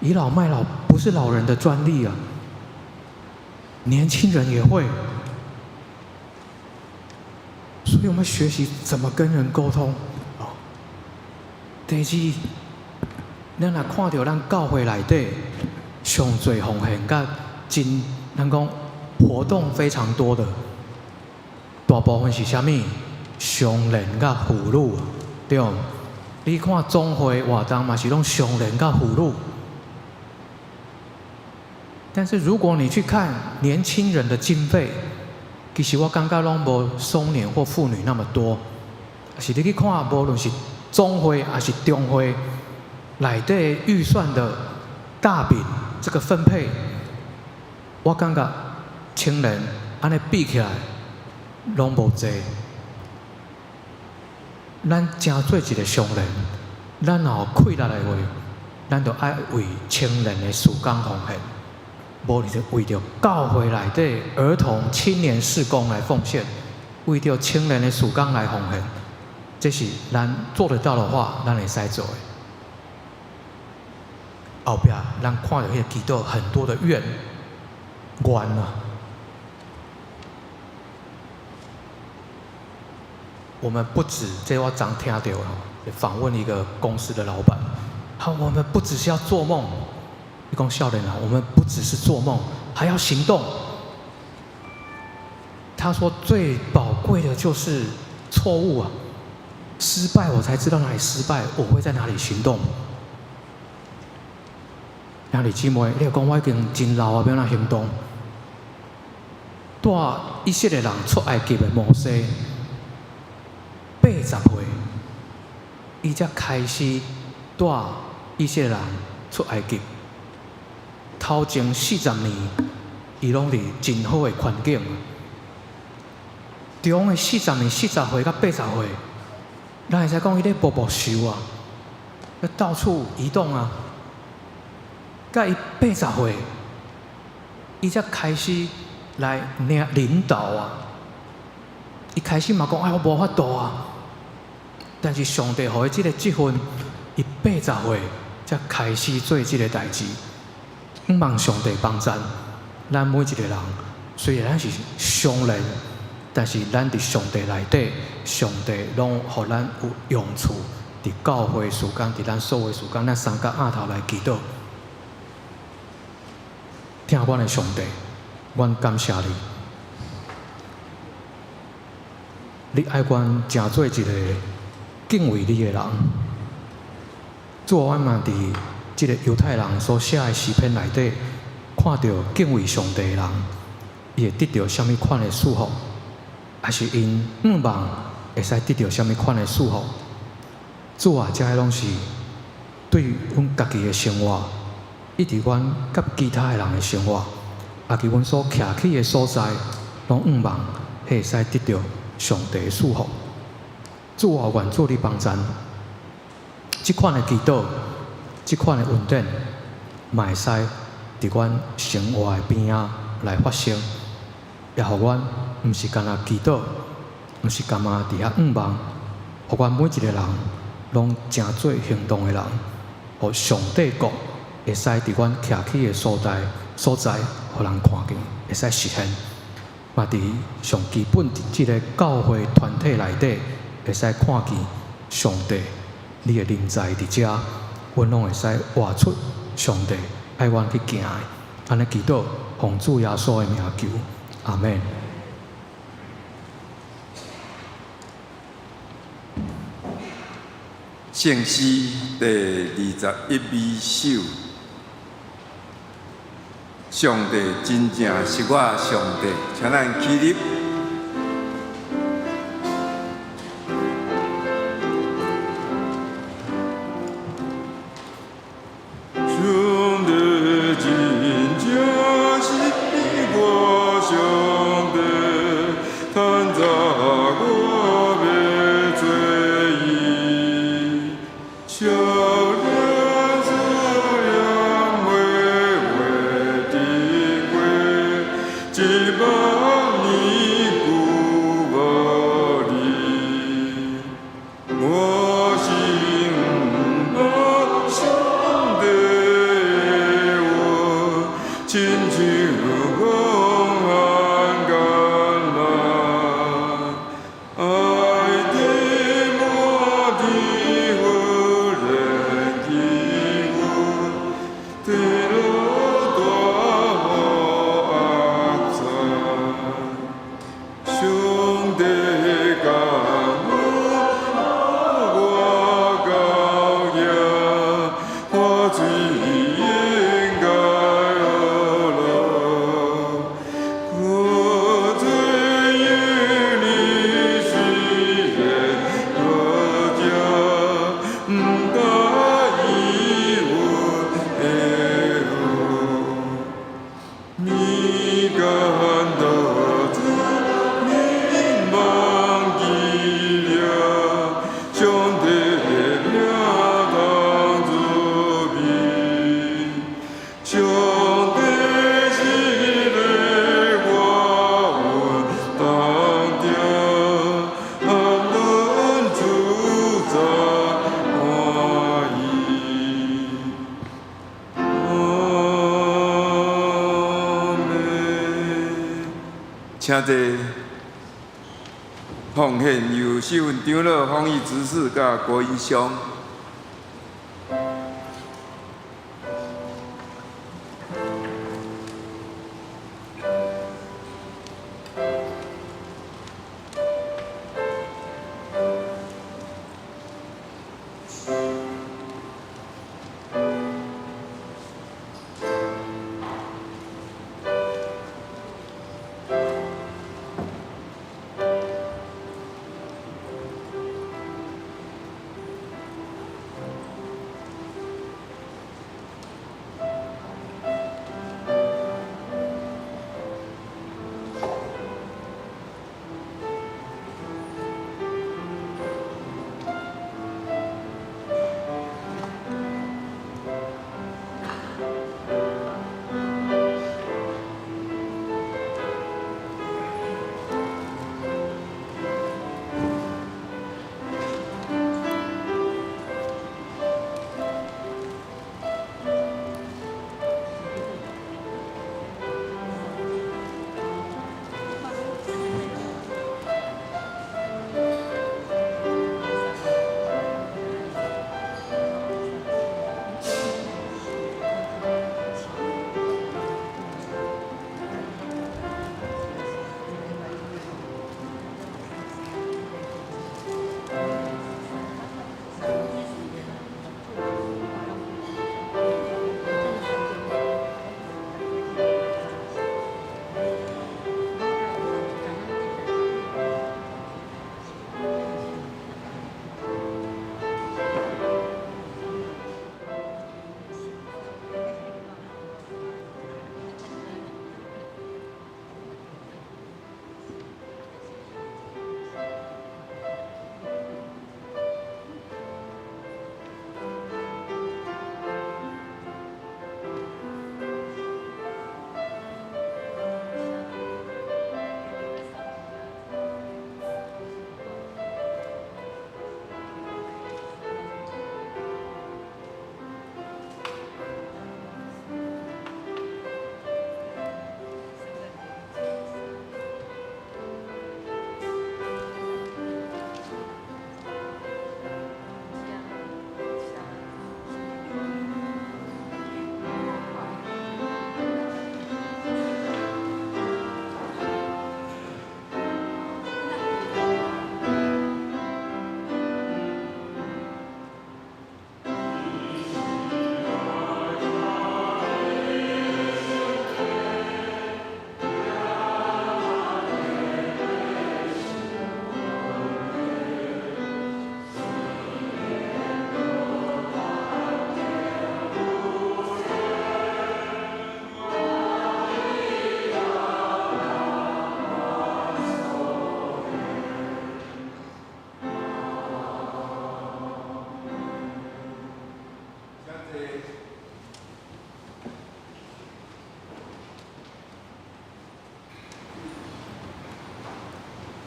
倚老賣老不是老人的專利啊，年輕人也會。所以我們學習怎麼跟人溝通。哦，第二，咱若看著咱教會內底上濟奉獻，佮真，咱講活動非常多的，大部分是啥物？商人佮婦女，對無？你看總會活動嘛是攏商人佮婦女。但是如果你去看年輕人的經費，其實我感覺攏無少年或婦女那麼多。是你去看，無論是總會還是中會，內底預算的大餅這個分配，我感覺青年按呢比起來，攏無濟。咱成做一個商人，咱若有氣力的話，咱就愛為青年的事工奉獻，無論是為著教會內底兒童青年事工來奉獻，為著青年的事工來奉獻，這是咱做得到的話，咱會使做的。後壁咱看著彼個祈禱很多的願願啊。我們不止，這我昨聽著吼，訪問一個公司的老闆，好，我們不只是要做夢，伊講少年啊，我們不只是做夢，還要行動。他說最寶貴的就是錯誤啊，失敗我才知道哪裡失敗，我會在哪裡行動。兄弟姊妹，你講我已經真老啊，欲按怎行動？帶以色列人出埃及的摩西，80歲，伊才開始帶以色列人出埃及。頭前40年，伊攏佇真好的環境。中的四十年，40歲到80歲，咱會使講伊咧步步受啊，到處移動啊。到伊80歲，伊才開始來領領導啊。伊開始嘛講，哎，我無法度啊。但是上帝予伊這個職分，伊80歲才開始做這個代誌。望上帝幫贊，咱每一個人雖然咱是商人，但是咱佇上帝內底，上帝攏予咱有用處，佇教會事工，佇咱所有事工，咱三工暗頭來祈禱。疼阮的上帝，阮感謝你，你愛阮成做一個敬畏你的人。主啊，阮嘛佇這個猶太人所寫的詩篇內底，看著敬畏上帝的人，伊會得著啥物款的祝福，還是𪜶向望會使得著啥物款的祝福？主啊，這些攏是對阮家己的生活，以及阮佮其他的人的生活，以及阮所徛起的所在，攏向望會使得著上帝的祝福。主啊，願主你幫贊，這款的祈禱，這款的恩典，嘛會使佇阮生活的邊仔來發生，也予阮毋是干焦祈禱，毋是干焦佇遐向望，予阮每一個人攏成做行動的人。予上帝國會使佇阮徛起的所在，予人看見，會使實現。嘛佇上基本佇這个教會團體內底，會使看見上帝你的臨在佇遮，阮攏會使活出上帝愛阮去行的。按呢祈禱，奉主耶穌的名求，阿們。聖詩第21美首，上帝真正是我上帝，請咱起立。上帝真正是我上帝，趁早我欲做伊，少年時歲月得過，1萬年久無離。我心無上帝話，親像風寒艱難，愛伫滿地忽然起雲，坠落大雨壓慘。上帝教我教行，我最應該學路。我最有你雖然無行，毋答應阮的好。你敢到這你忘記了，上帝的名當作美。上帝是咧我阮當定，安頓住在歡喜。阿們。請坐。奉獻由秀雲長老、方義執事佮郭英雄。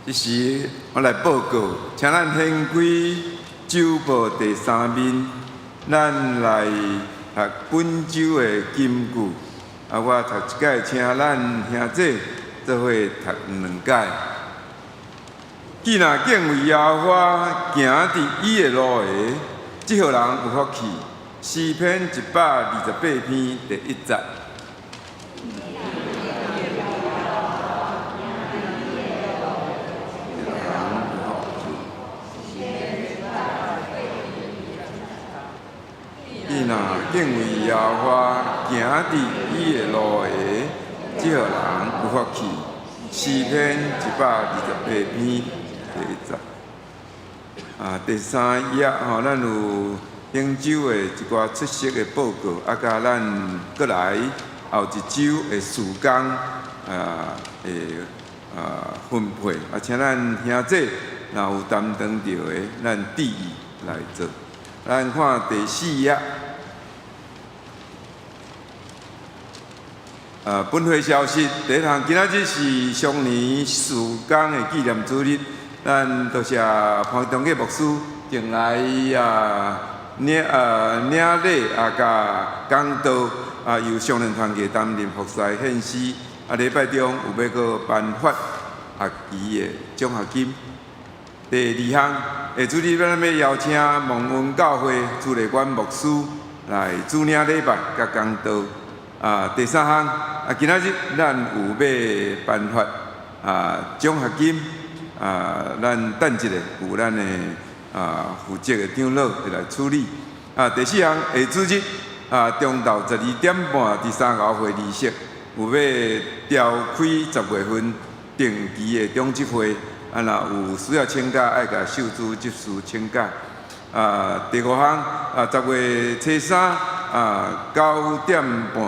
這時我來報告，請咱掀開週報第三面，咱來讀本週的金句。啊，我讀一擺，請咱兄姊做伙讀兩擺。既若敬畏耶和華，行佇伊的路的，這號人有福氣。詩篇128篇第一節。伊若敬畏耶和華，行佇伊的路的，這號人有福氣。詩篇128篇第一節。啊，第三頁吼，咱有頂週的一寡出席的報告，啊，佮咱閣來後一週的事工啊的啊分配，啊，請咱兄姊若有擔當著的，咱注意來做。咱看第四頁。本會消息，第一項，今仔日是雙年事工的紀念主日，咱多謝潘中義牧師前來啊領啊領禮啊佮講道啊，由雙年團契擔任服侍獻詩啊，禮拜中有欲閣頒發學期的獎學金。第二項，下主日咱欲邀請蒙恩教會朱麗娟牧師來主領禮拜佮講道。啊，第三項，啊，今仔日咱有欲頒發啊獎學金，啊，咱等一下有咱的啊負責的長老會來處理。啊，第四項，下主日啊，中晝12點半佇三樓會議室有欲召開10月份定期的長執會，啊，若有需要請假，愛共秀珠執事請假。啊，第五項，啊，10月初三啊9點半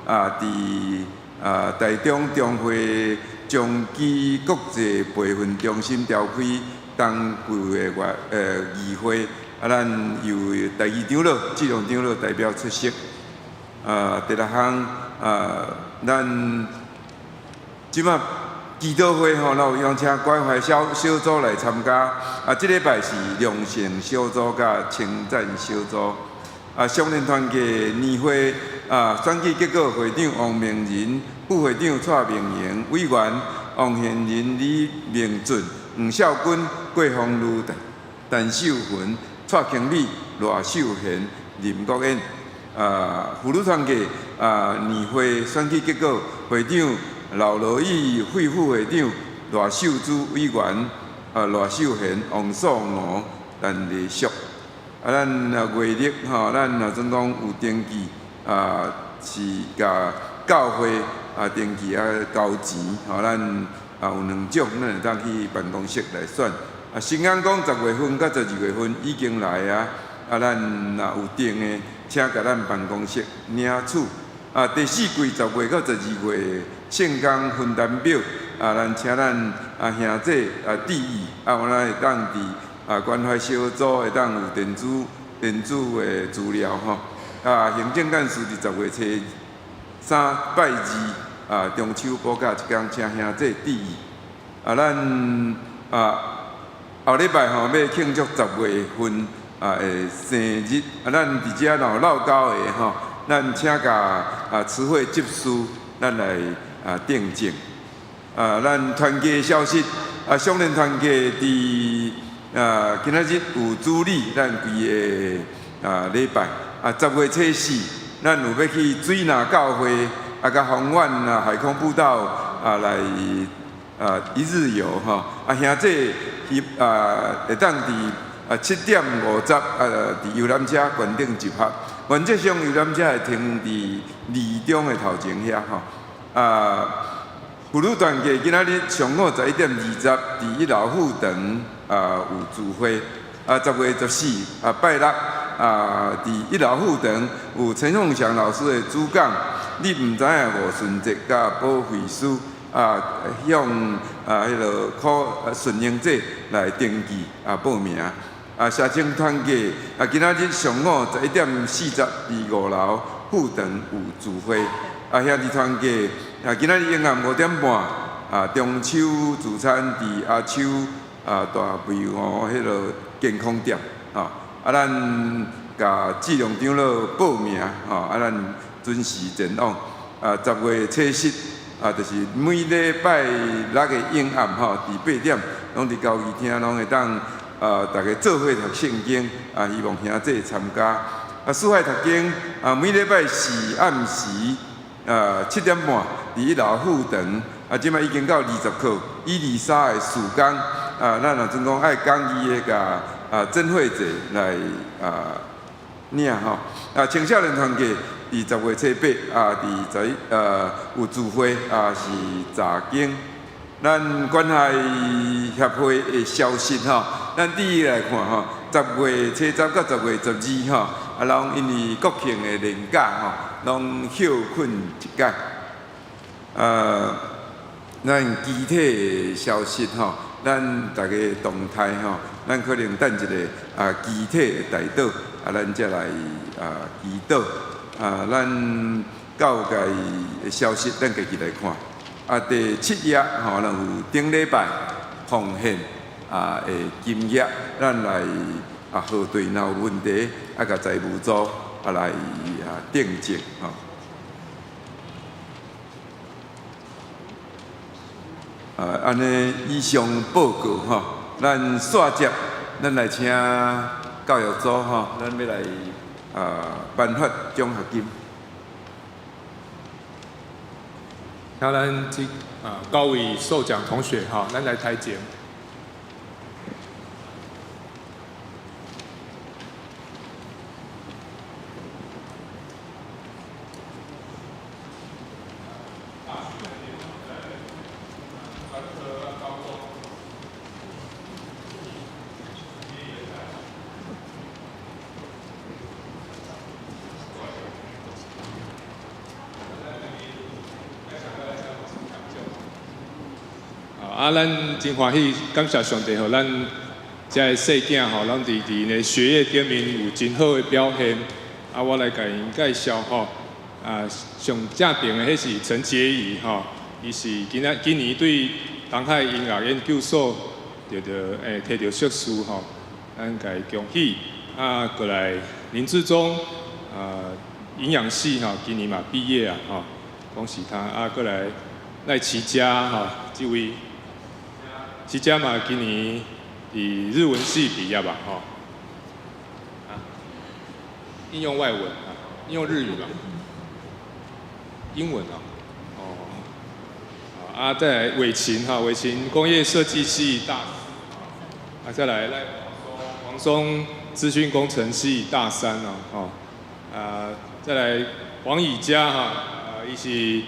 啊，佇啊台中中會中基國際培訓中心召開冬季的月議會，啊，咱由第二長老、志龍長老代表出席。啊，第六項啊，咱這擺祈禱會吼，若有邀請關懷小小組來參加。啊，這禮拜是良善小組佮稱讚小組。啊，雙年團契年會啊，選舉結果，會長王明仁，副會長蔡明瑩，委員王賢仁、李明俊、黃孝君、郭鳳如、陳秀雲、蔡清美、賴秀賢、林國燕。啊，婦女團契啊，年會選舉結果，會長劉羅宇，惠副會長賴秀珠，委員啊賴秀賢、王素娥、陳麗淑。啊，咱啊月曆吼，咱若總講有登記啊，是共教會啊登記啊交錢吼，咱啊有兩種，咱會當去辦公室來選。啊，新安講10月份佮12月份已經來啊，啊，咱若有訂的，請共咱辦公室領取。啊，第四季10月到12月聖工分擔表，啊，咱請咱啊兄姊啊注意，啊，有咱會當佇啊關懷小組會當有電子電子的資料吼。啊，行政幹事佇10月初三拜二啊中秋補假這工，請兄姊注意。啊，咱啊後禮拜吼欲慶祝10月份啊的生日，啊，咱佇遮若有落交的吼，咱請共啊慈惠執事，咱來啊訂正。啊，咱團契的消息，啊，雙年團契佇啊今仔日有主禮，咱規个啊禮拜。啊，10月初四，咱有欲去水林教會，啊，佮豐原啊海空步道啊來啊一日遊吼。啊，兄姊希啊會當佇啊7點50啊佇遊覽車懸頂集合。原則上遊覽車會停佇二中的頭前遐吼。啊，婦女團契今仔日上午11點20佇一樓副堂啊有聚會。啊，10月14啊拜六啊，佇一樓副堂有陳鳳祥老師的主講，你毋知影五旬節佮保惠師啊，向啊彼个可順應者來登記啊報名。啊，社青團契啊，今仔日上午11點40佇五樓副堂有聚會。啊，兄弟團契啊，今仔日下暗5點半啊，中秋聚餐佇阿秋大肥湖彼个健康店，吼，啊，咱共志良长老報名，吼，啊，咱準時前往。啊，10月初7，啊，就是每禮拜六的晚暗，吼，佇8點，攏佇交誼廳，攏會當逐家做伙讀聖經，啊，希望兄弟參加。啊，四海讀經，啊，每禮拜四暗時，7點半，佇一樓副堂，啊，這擺已經到20課，一二三的事工，啊，咱若陣講愛講義的，共曾慧姐來領吼。啊，青少年團契佇10月初8，啊，佇11有聚會，啊，是查經。咱關懷協會的消息吼，咱第一來看吼，10月初10到10月12吼，啊，攏因為國慶的連假吼，攏歇睏一工。咱其他的消息吼，咱逐家動態吼，咱可能等一下啊，其他的代禱，啊，咱才來祈禱。啊，咱教界的消息，咱家己來看。啊，第七頁吼，咱有頂禮拜奉獻的金額，咱來核對，若有問題，啊，共財務組來訂正吼。啊，按呢以上報告吼，咱煞接，咱來請教育組吼，咱欲來頒發獎學金。請咱這九位受獎同學吼，咱來台前。啊，咱真歡喜，感謝上帝，予咱遮个細囝吼，攏佇𪜶的學業頂面有真好的表現。啊，我來共𪜶介紹吼。啊，上正爿的彼是陳潔儀吼，伊是今仔今年對東海音樂研究所著著摕著碩士吼，咱共伊恭喜。啊，過來林志忠，啊，營養系吼，今年嘛畢業啊吼，恭喜他。啊，過來賴齊嘉吼，這位。齊嘉嘛，今年佇日文系畢業吧，吼。啊，應用外文啊，應用日語吧，英文哦，哦，啊，再來偉勤哈，偉勤工業設計系大四，啊，再來賴黃松資訊工程系大三哦，吼，啊，再來黃以嘉哈，啊，伊是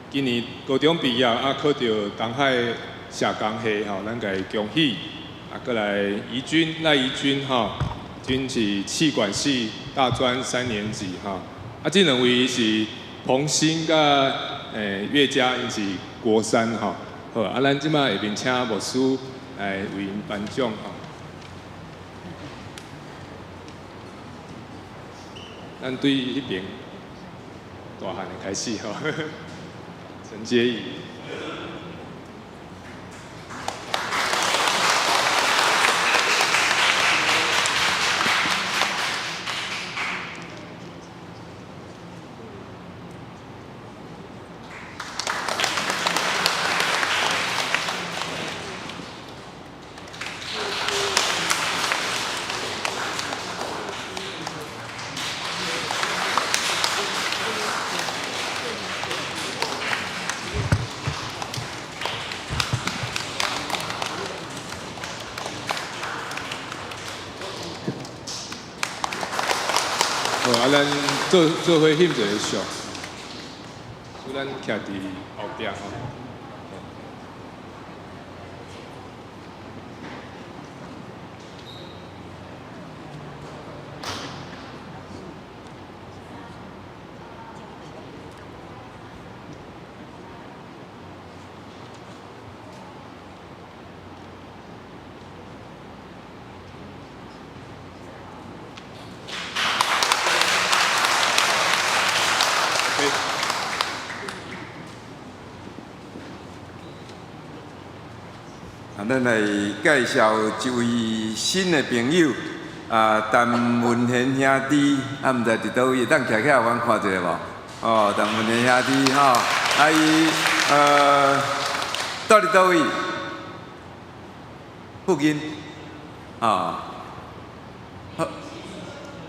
今年高中畢業，啊，考著東海社工系吼，咱共伊恭喜。啊，過來怡君賴怡君吼，君是企管系大專三年級吼。啊，這兩位是彭鑫佮岳佳，𪜶是國三吼。好，啊，咱這擺下面請牧師來為𪜶頒獎吼。咱對彼爿大漢的開始吼，陳潔儀。好，啊，咱做做伙翕一个相，所以咱徛佇後壁吼。啊，咱來介紹一位新的朋友，啊，陳文賢兄弟，啊，毋知佇佗位會當徛起來，阮看一下無？哦，陳文賢兄弟吼，啊伊蹛佇佗位？附近，啊，好，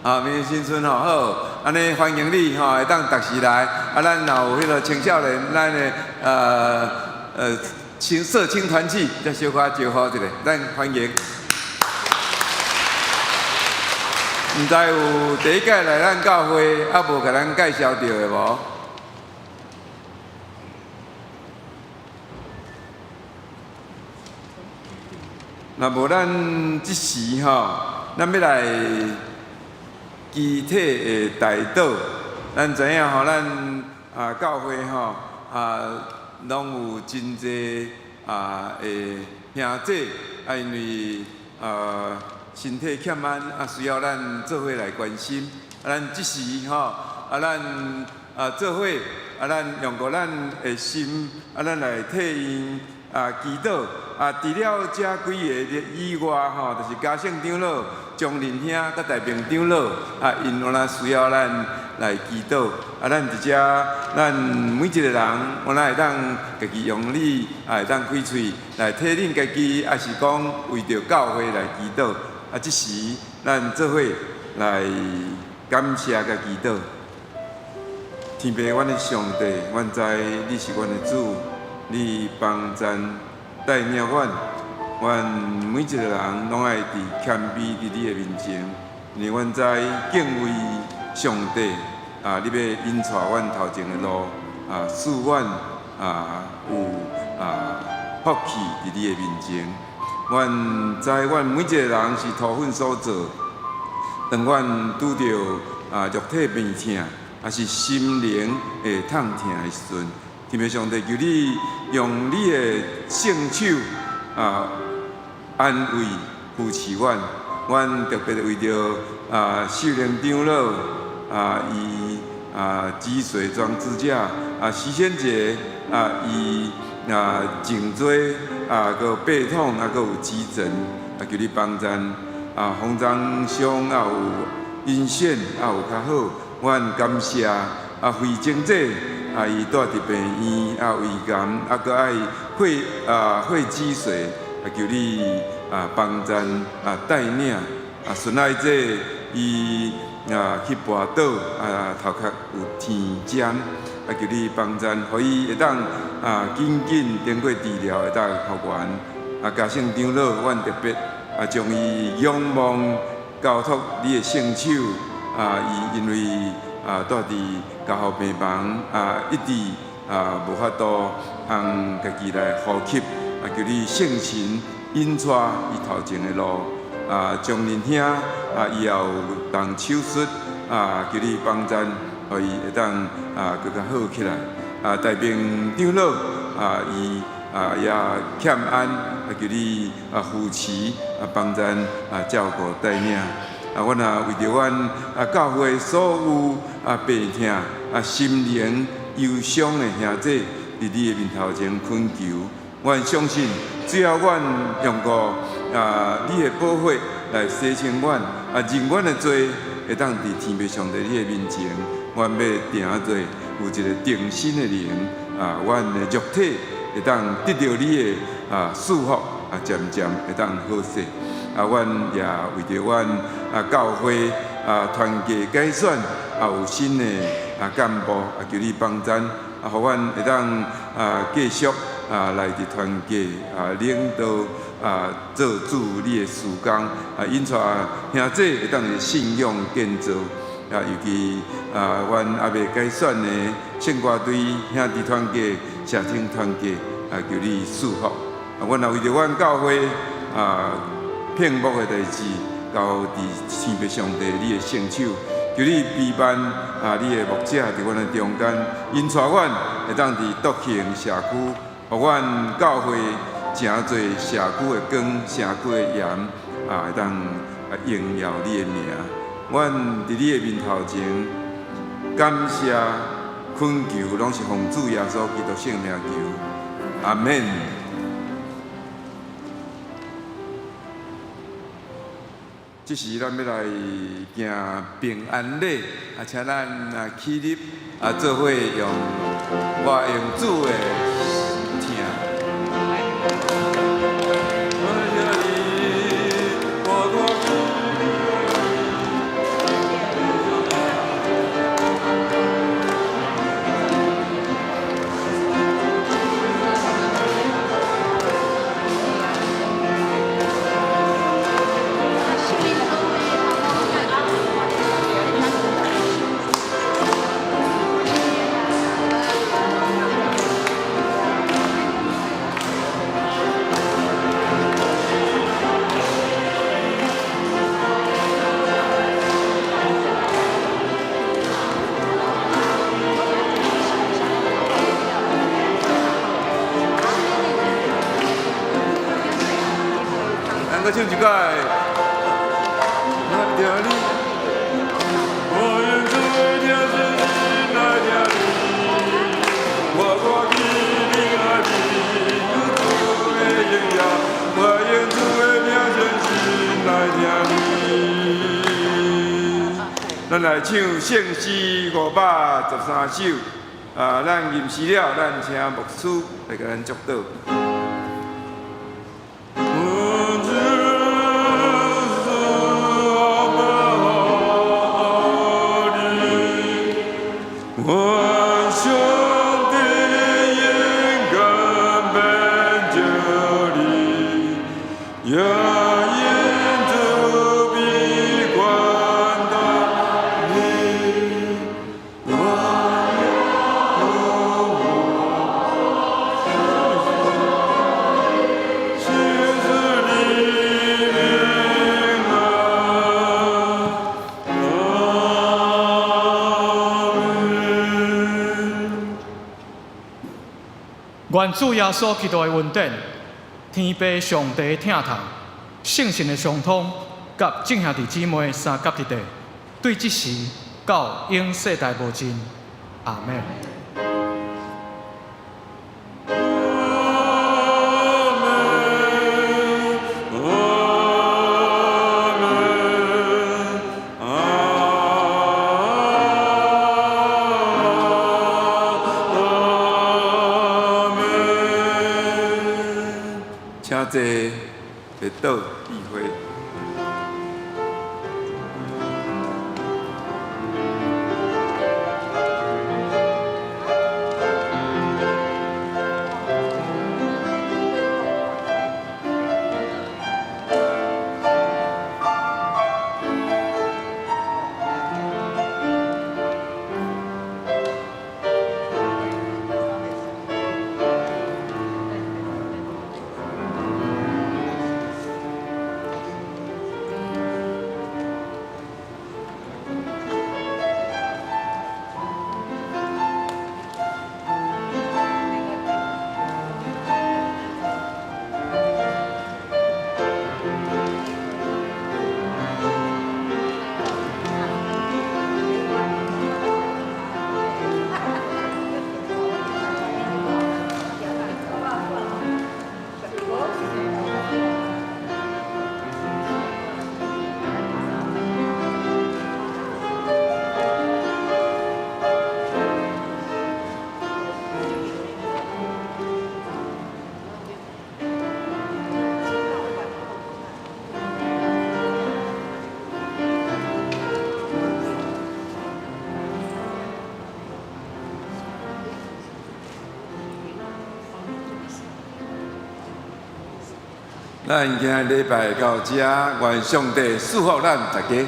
啊，民生新村吼，好，按呢歡迎你吼，會當逐時來，啊，咱若有彼个青少年，咱的青社青團契，再小可招呼一下，咱歡迎。毋知有第一屆來咱教會，猶無共咱介紹著的無？若無咱這時吼，咱欲來肢體的代禱。咱知影吼，咱啊教會吼啊，攏有真濟啊的兄弟啊，因為啊身體欠安啊，需要咱做伙來關心。啊，咱這時吼啊，咱啊做伙啊，咱用過咱的心啊，咱來替𪜶啊祈禱。啊，除了這幾个以外吼，就是嘉聖長老、張仁兄佮大明長老啊，𪜶有若需要咱來祈禱。啊，咱佇遮，咱每一个人，有若會當家己用力，啊，會當開喙來替恁家己，抑是講為著教會來祈禱。啊，這時咱做伙來感謝佮祈禱。天父，阮的上帝，阮知你是阮的主，你幫贊帶領阮，阮每一个人攏愛佇謙卑佇你的面前，因為阮知敬畏上帝啊，你欲引帶阮頭前的路啊，賜阮啊有啊福氣佇你的面前。阮知阮每一个人是土粉所造，當阮拄著啊肉體病痛，抑是心靈會痛疼的時陣，天父上帝求你用你的聖手啊安慰扶持阮。阮特別為著啊秀玲長老啊，伊啊脊髓裝支架啊，徐先傑啊，伊啊頸椎啊，閣背痛啊，閣有急診啊，求你幫贊啊，馮長松啊有陰線啊有較好，阮感謝啊，惠貞姐啊，伊蹛佇病院啊，胃癌啊，閣愛血啊血脊髓啊，求你啊幫贊啊帶領啊，孫愛姐伊啊去跋倒啊，頭殼有天針啊，求你幫贊，予伊會當啊緊緊經過治療會當復原啊，嘉聖長老，阮特別啊將伊仰望交託你的聖手啊，伊因為啊蹛佇加護病房啊，一直啊無法度通家己來呼吸啊，求你聖神引帶伊頭前的路啊，張仁兄啊，伊也有動手術啊，求你幫贊，予伊會當啊閣較好起來啊。大明長老啊，伊啊也欠安啊，求你啊扶持啊幫贊啊照顧帶領啊，阮也為著阮啊教會所有啊病痛啊心靈憂傷的兄弟，佇你的面頭前懇求。阮相信，只要阮用過啊你的寶血來洗清阮啊認阮的罪，會當佇天父上帝你的面前，阮欲定做有一个定心的靈啊，阮的肉體會當得著你的啊賜福啊，漸漸會當好勢。啊，阮也為著阮啊教會啊團契改選啊有新的啊幹部啊，求你幫贊啊，予阮會當啊繼續啊來佇團契啊領導啊做主你的事工啊，引帶兄弟會當信仰建造啊，尤其啊阮猶未改選的聖歌隊兄弟團契、社青團契啊，求你賜福。啊，阮也為著阮教會啊聘牧的代誌，交佇天父上帝你的聖手，求你庇佑啊你的牧者佇阮的中間，引帶阮會當佇獨行社區，予阮教會成做社區的光、社區的鹽，啊會當啊榮耀你的名。阮佇你的面頭前感謝懇求，攏是奉主耶穌基督聖名求，阿們。這時咱欲來行平安禮，啊，請咱啊起立，啊，做伙用我用主的疼。我聽你，我看咱閣唱一擺。我聽你，我用主的疼專心來聽你，我看見你愛你，有主的榮耀，我用主的名專心來聽你。咱來唱聖詩513首，啊，咱吟詩了，咱請牧師來共咱祝禱。願上帝應甘幫助你，也因慈悲關待你。願耶和華賜你平安。阿門。願主耶穌基督的恩典、天父上帝的疼痛、聖神的相通，佮眾兄弟姊妹相佮佇底，對這時到永世代無盡。阿們。阿們，阿們，阿們。請坐，列倒意會。咱今仔禮拜到這，願上帝賜福咱大家。